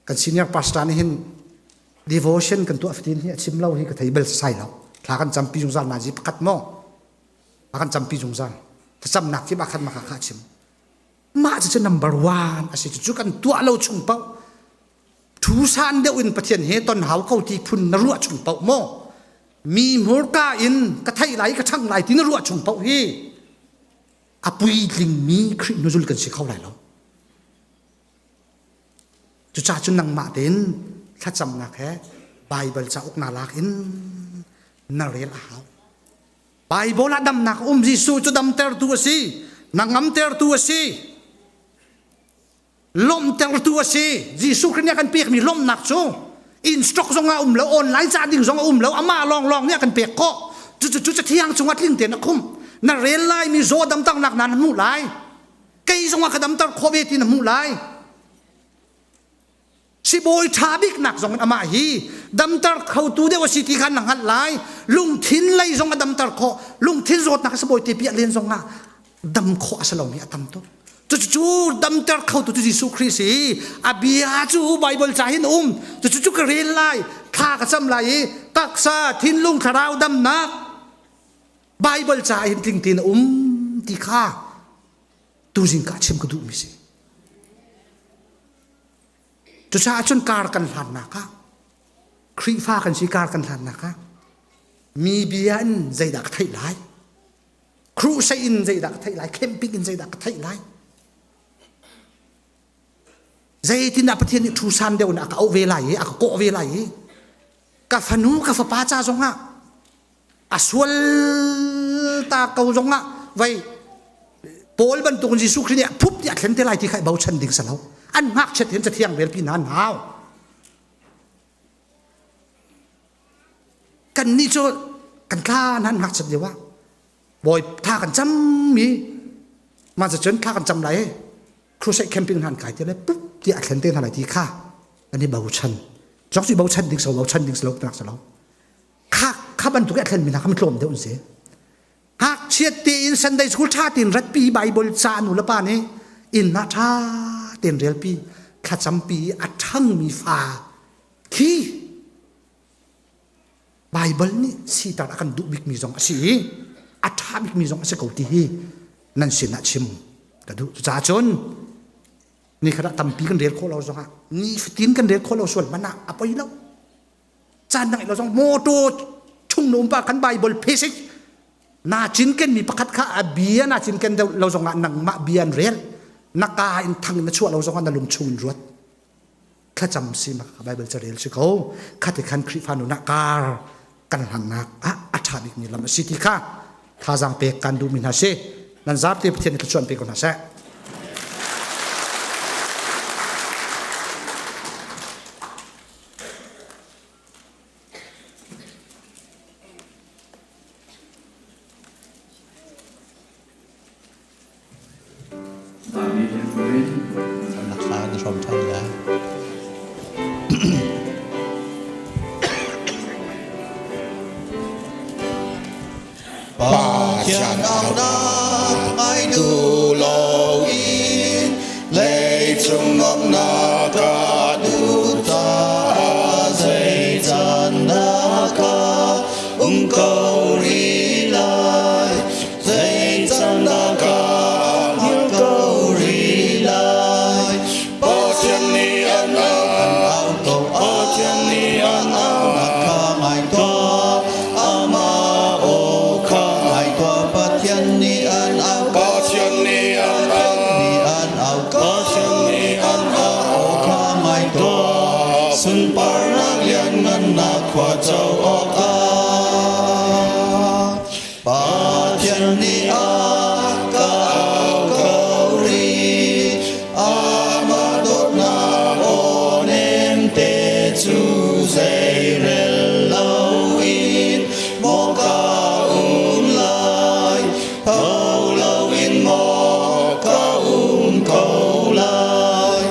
kan senior pastor nih hin devotion kan tuah fatin hi a chim lo hi ka thei bel sai lo thla kan campi zungzal na ji pakhat maw a kan campi zungzal thlacamnak kip ah khan maka kha chim mah cu number one a si cu kan tuah lo chung paoh thu san deuh in Pathian he ton hau ko ti phun na ruah chung paoh maw mi hmurka in ka theih lai ka ṭhang lai ti na ruah chung paoh hi a puitlingmi Khrih hnuzul kan si kho lai lo cucaah cun nangmah tein thlacamnak he Baibal cauk na lak in na rel a hau Baibal ah damnak um Jesuh cu damtertu a si na ngamtertu a si lawmhtertu a si Jesuh Khrih nih a kan pekmi lawmhnak cu instruct zong ah um lo online ca ding zong a um lo amah lawnglawng nih a kan pek khawh cucu cu cathiang cungah tling tein a khum na rel lai mi zaw damternak na hmuh lai kei zong ah ka damter khawh ve ti na hmuh lai Sibawi ṭha biknak zong in amah hi damter khotu deuh a si ti kha na hngalh lai. Lungthin lei zong a damter khawh. Lungthin zawtnak a sibawi te piah len zong ah dam khawh a si lomi a tam tuk. Cucu damter khotu cu Jesuh Khrih si. A bia cu Bible ca hin um. Cucu cu ka rel lai, thla ka cam lai i taksa, thinlung, thlarau damnak Bible ca hin tling tein a um ti kha tuzing ka chim ka duhmi si. Cucaah cun kar kan hlannak ah Khrihfa kan si kar kan hlannak ah mi bia in zeidah ka theih lai crusade in zeidah ka theih lai camping in zeidah ka theih lai zeitindah Pathian nih thu san deuh in a ka auh ve lai i a ka kawh ve lai i ka fanu ka fapa ca zongah a sual ta ko zongah vai Paul bantuk in Jesuh Khrih nih phup tiah thlen te lai ti kha bochan ding si lo an ngakchiat hin cathiang rel pi hna an hau kan nih cu kan thla nan ngakchiat lio ah bawi thla kan cam mi mah cun thla kan cam lai crusade camping han kai te le pup tiah thlen te hna lai ti kha an i bochan jok cu bochan ding so bochan ding so nak so lo kha kha bantuk i a thlenmi hna kha tlawm deuh an si ngakchiat tein Sunday school ṭha tein ratpi Bible ca nu le pa nih inn ah ṭha tein relpi thlacampi a ṭhangmi fa khi Bible nih sitar a kan duh bikmi zong a si i. A ṭha bikmi zong a si ko ti hi nan sinah chim ka duh. Cucaah cun ni khat ah tampi kan rel khawh lo zongah nifatin kan rel khawh lo sual hmanh ah a poi lo. Caan dang lo zong motor chung na um pa kan Bible passage na cinken mi pakhat kha a bia na cinken deuh lo zongah nangmah bia an rel na ka in thang na chuah lo zongah na lung chung in ruat thlacam si ma Bible ca rel si ko khati khan Khrihfa nun ah kar kan hlannak ah a ṭha bik mi lam a si ti kha thazaang pek kan duh mi hna si nan zapi Pathian nih thluachuah pe ko hna seh. Pathian aunak ngai duh loin leicung nuamhnak ka duh caah zei caan dah ka um ko rih lai zei caan dah ka hngilh ko rih lai Pathian nih an au ko Pathian nih an au kha ngai tuah amah aw kha ngai tuah Pathian nih an au Pathian nih an au nih an au Pathian nih an au kha ngai tuah sunparnak lianngannak khua co awkah Pathian nih a ka au ko rih amah dawtnak aw nemte cu zeirel loin maw ka um lai tho loin maw ka um ko lai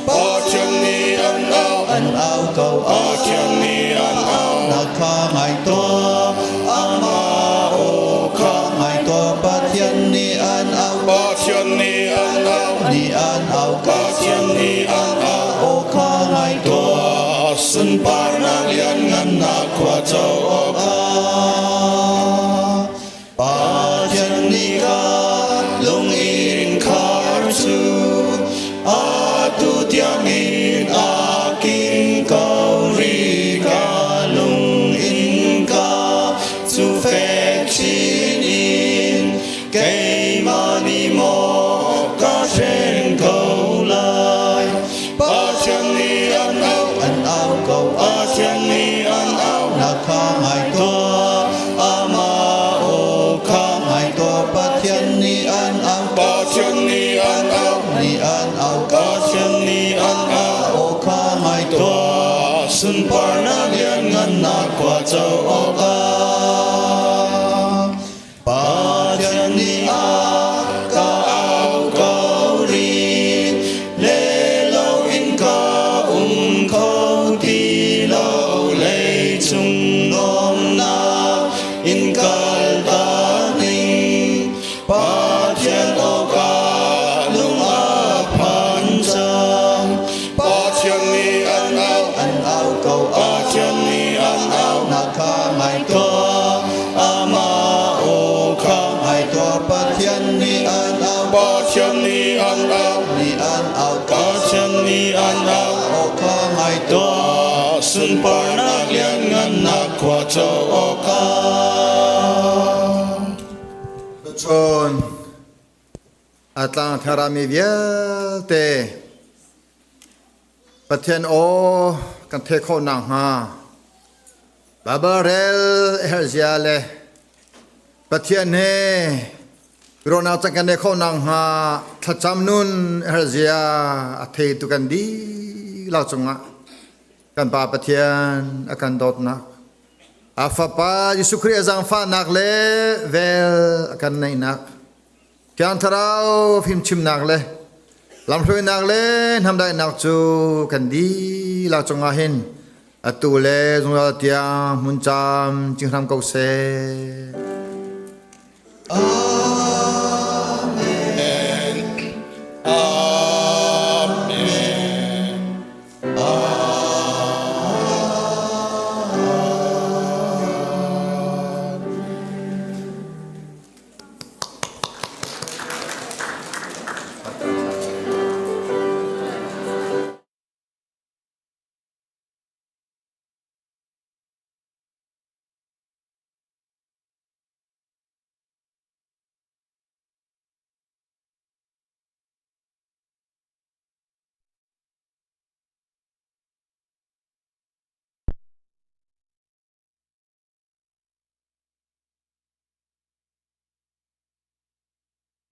Pathian nih an au an au ko Pathian nih an au na kha ngai tuah amah aw kha ngai tuah Pathian nih an au Pathian nih an au nih an au Pathian nih an au aw kha ngai tuah sunparnak lianngannak khua co awkah Pathian nih ka lung in khar cu atu tiangin a king ko rih ka lung in ka cu fek chin in keimah nih maw ka hren ko lai Pathian nih an au an au ko Pathian nih an au na kha ngai tuah amah aw kha ngai tuah Pathian nih an au Pathian nih an au nih an au Pathian nih an au aw kha ngai tuah sunparnak lianngannak khua co awkah Pathian nih a ka au ko rih le loin ka um kho ti lo leicung nuamhnak in kal ta ning Pathian awka lung a phan cang Pathian nih an au an au ko Pathian nih an au na kha ngai tuah amah aw kha ngai tuah Pathian nih an au Pathian nih an au nih an au Pathian nih an au aw kha ngai tuah sunparnak lianngannak khua co awkah Cun a tlang tharami vialte Pathian aw kan theih khawh nakhnga Baibal rel a herhzia le Pathian he ruahnak cang kan neih khawh nakhnga thlacam nun a herhzia a theitu kan dihlak cungah kan Pa Pathian a kan dawtnak a Fapa Jesuh Khrih a zaangfahnak le vel a kan neihnak Thiang Thlarau fimchimnak le lamhruainak le hnamdaihnak cu kan dihlak cungah hin atu le zungzal tiang hmun cam cing hram ko seh. Amen.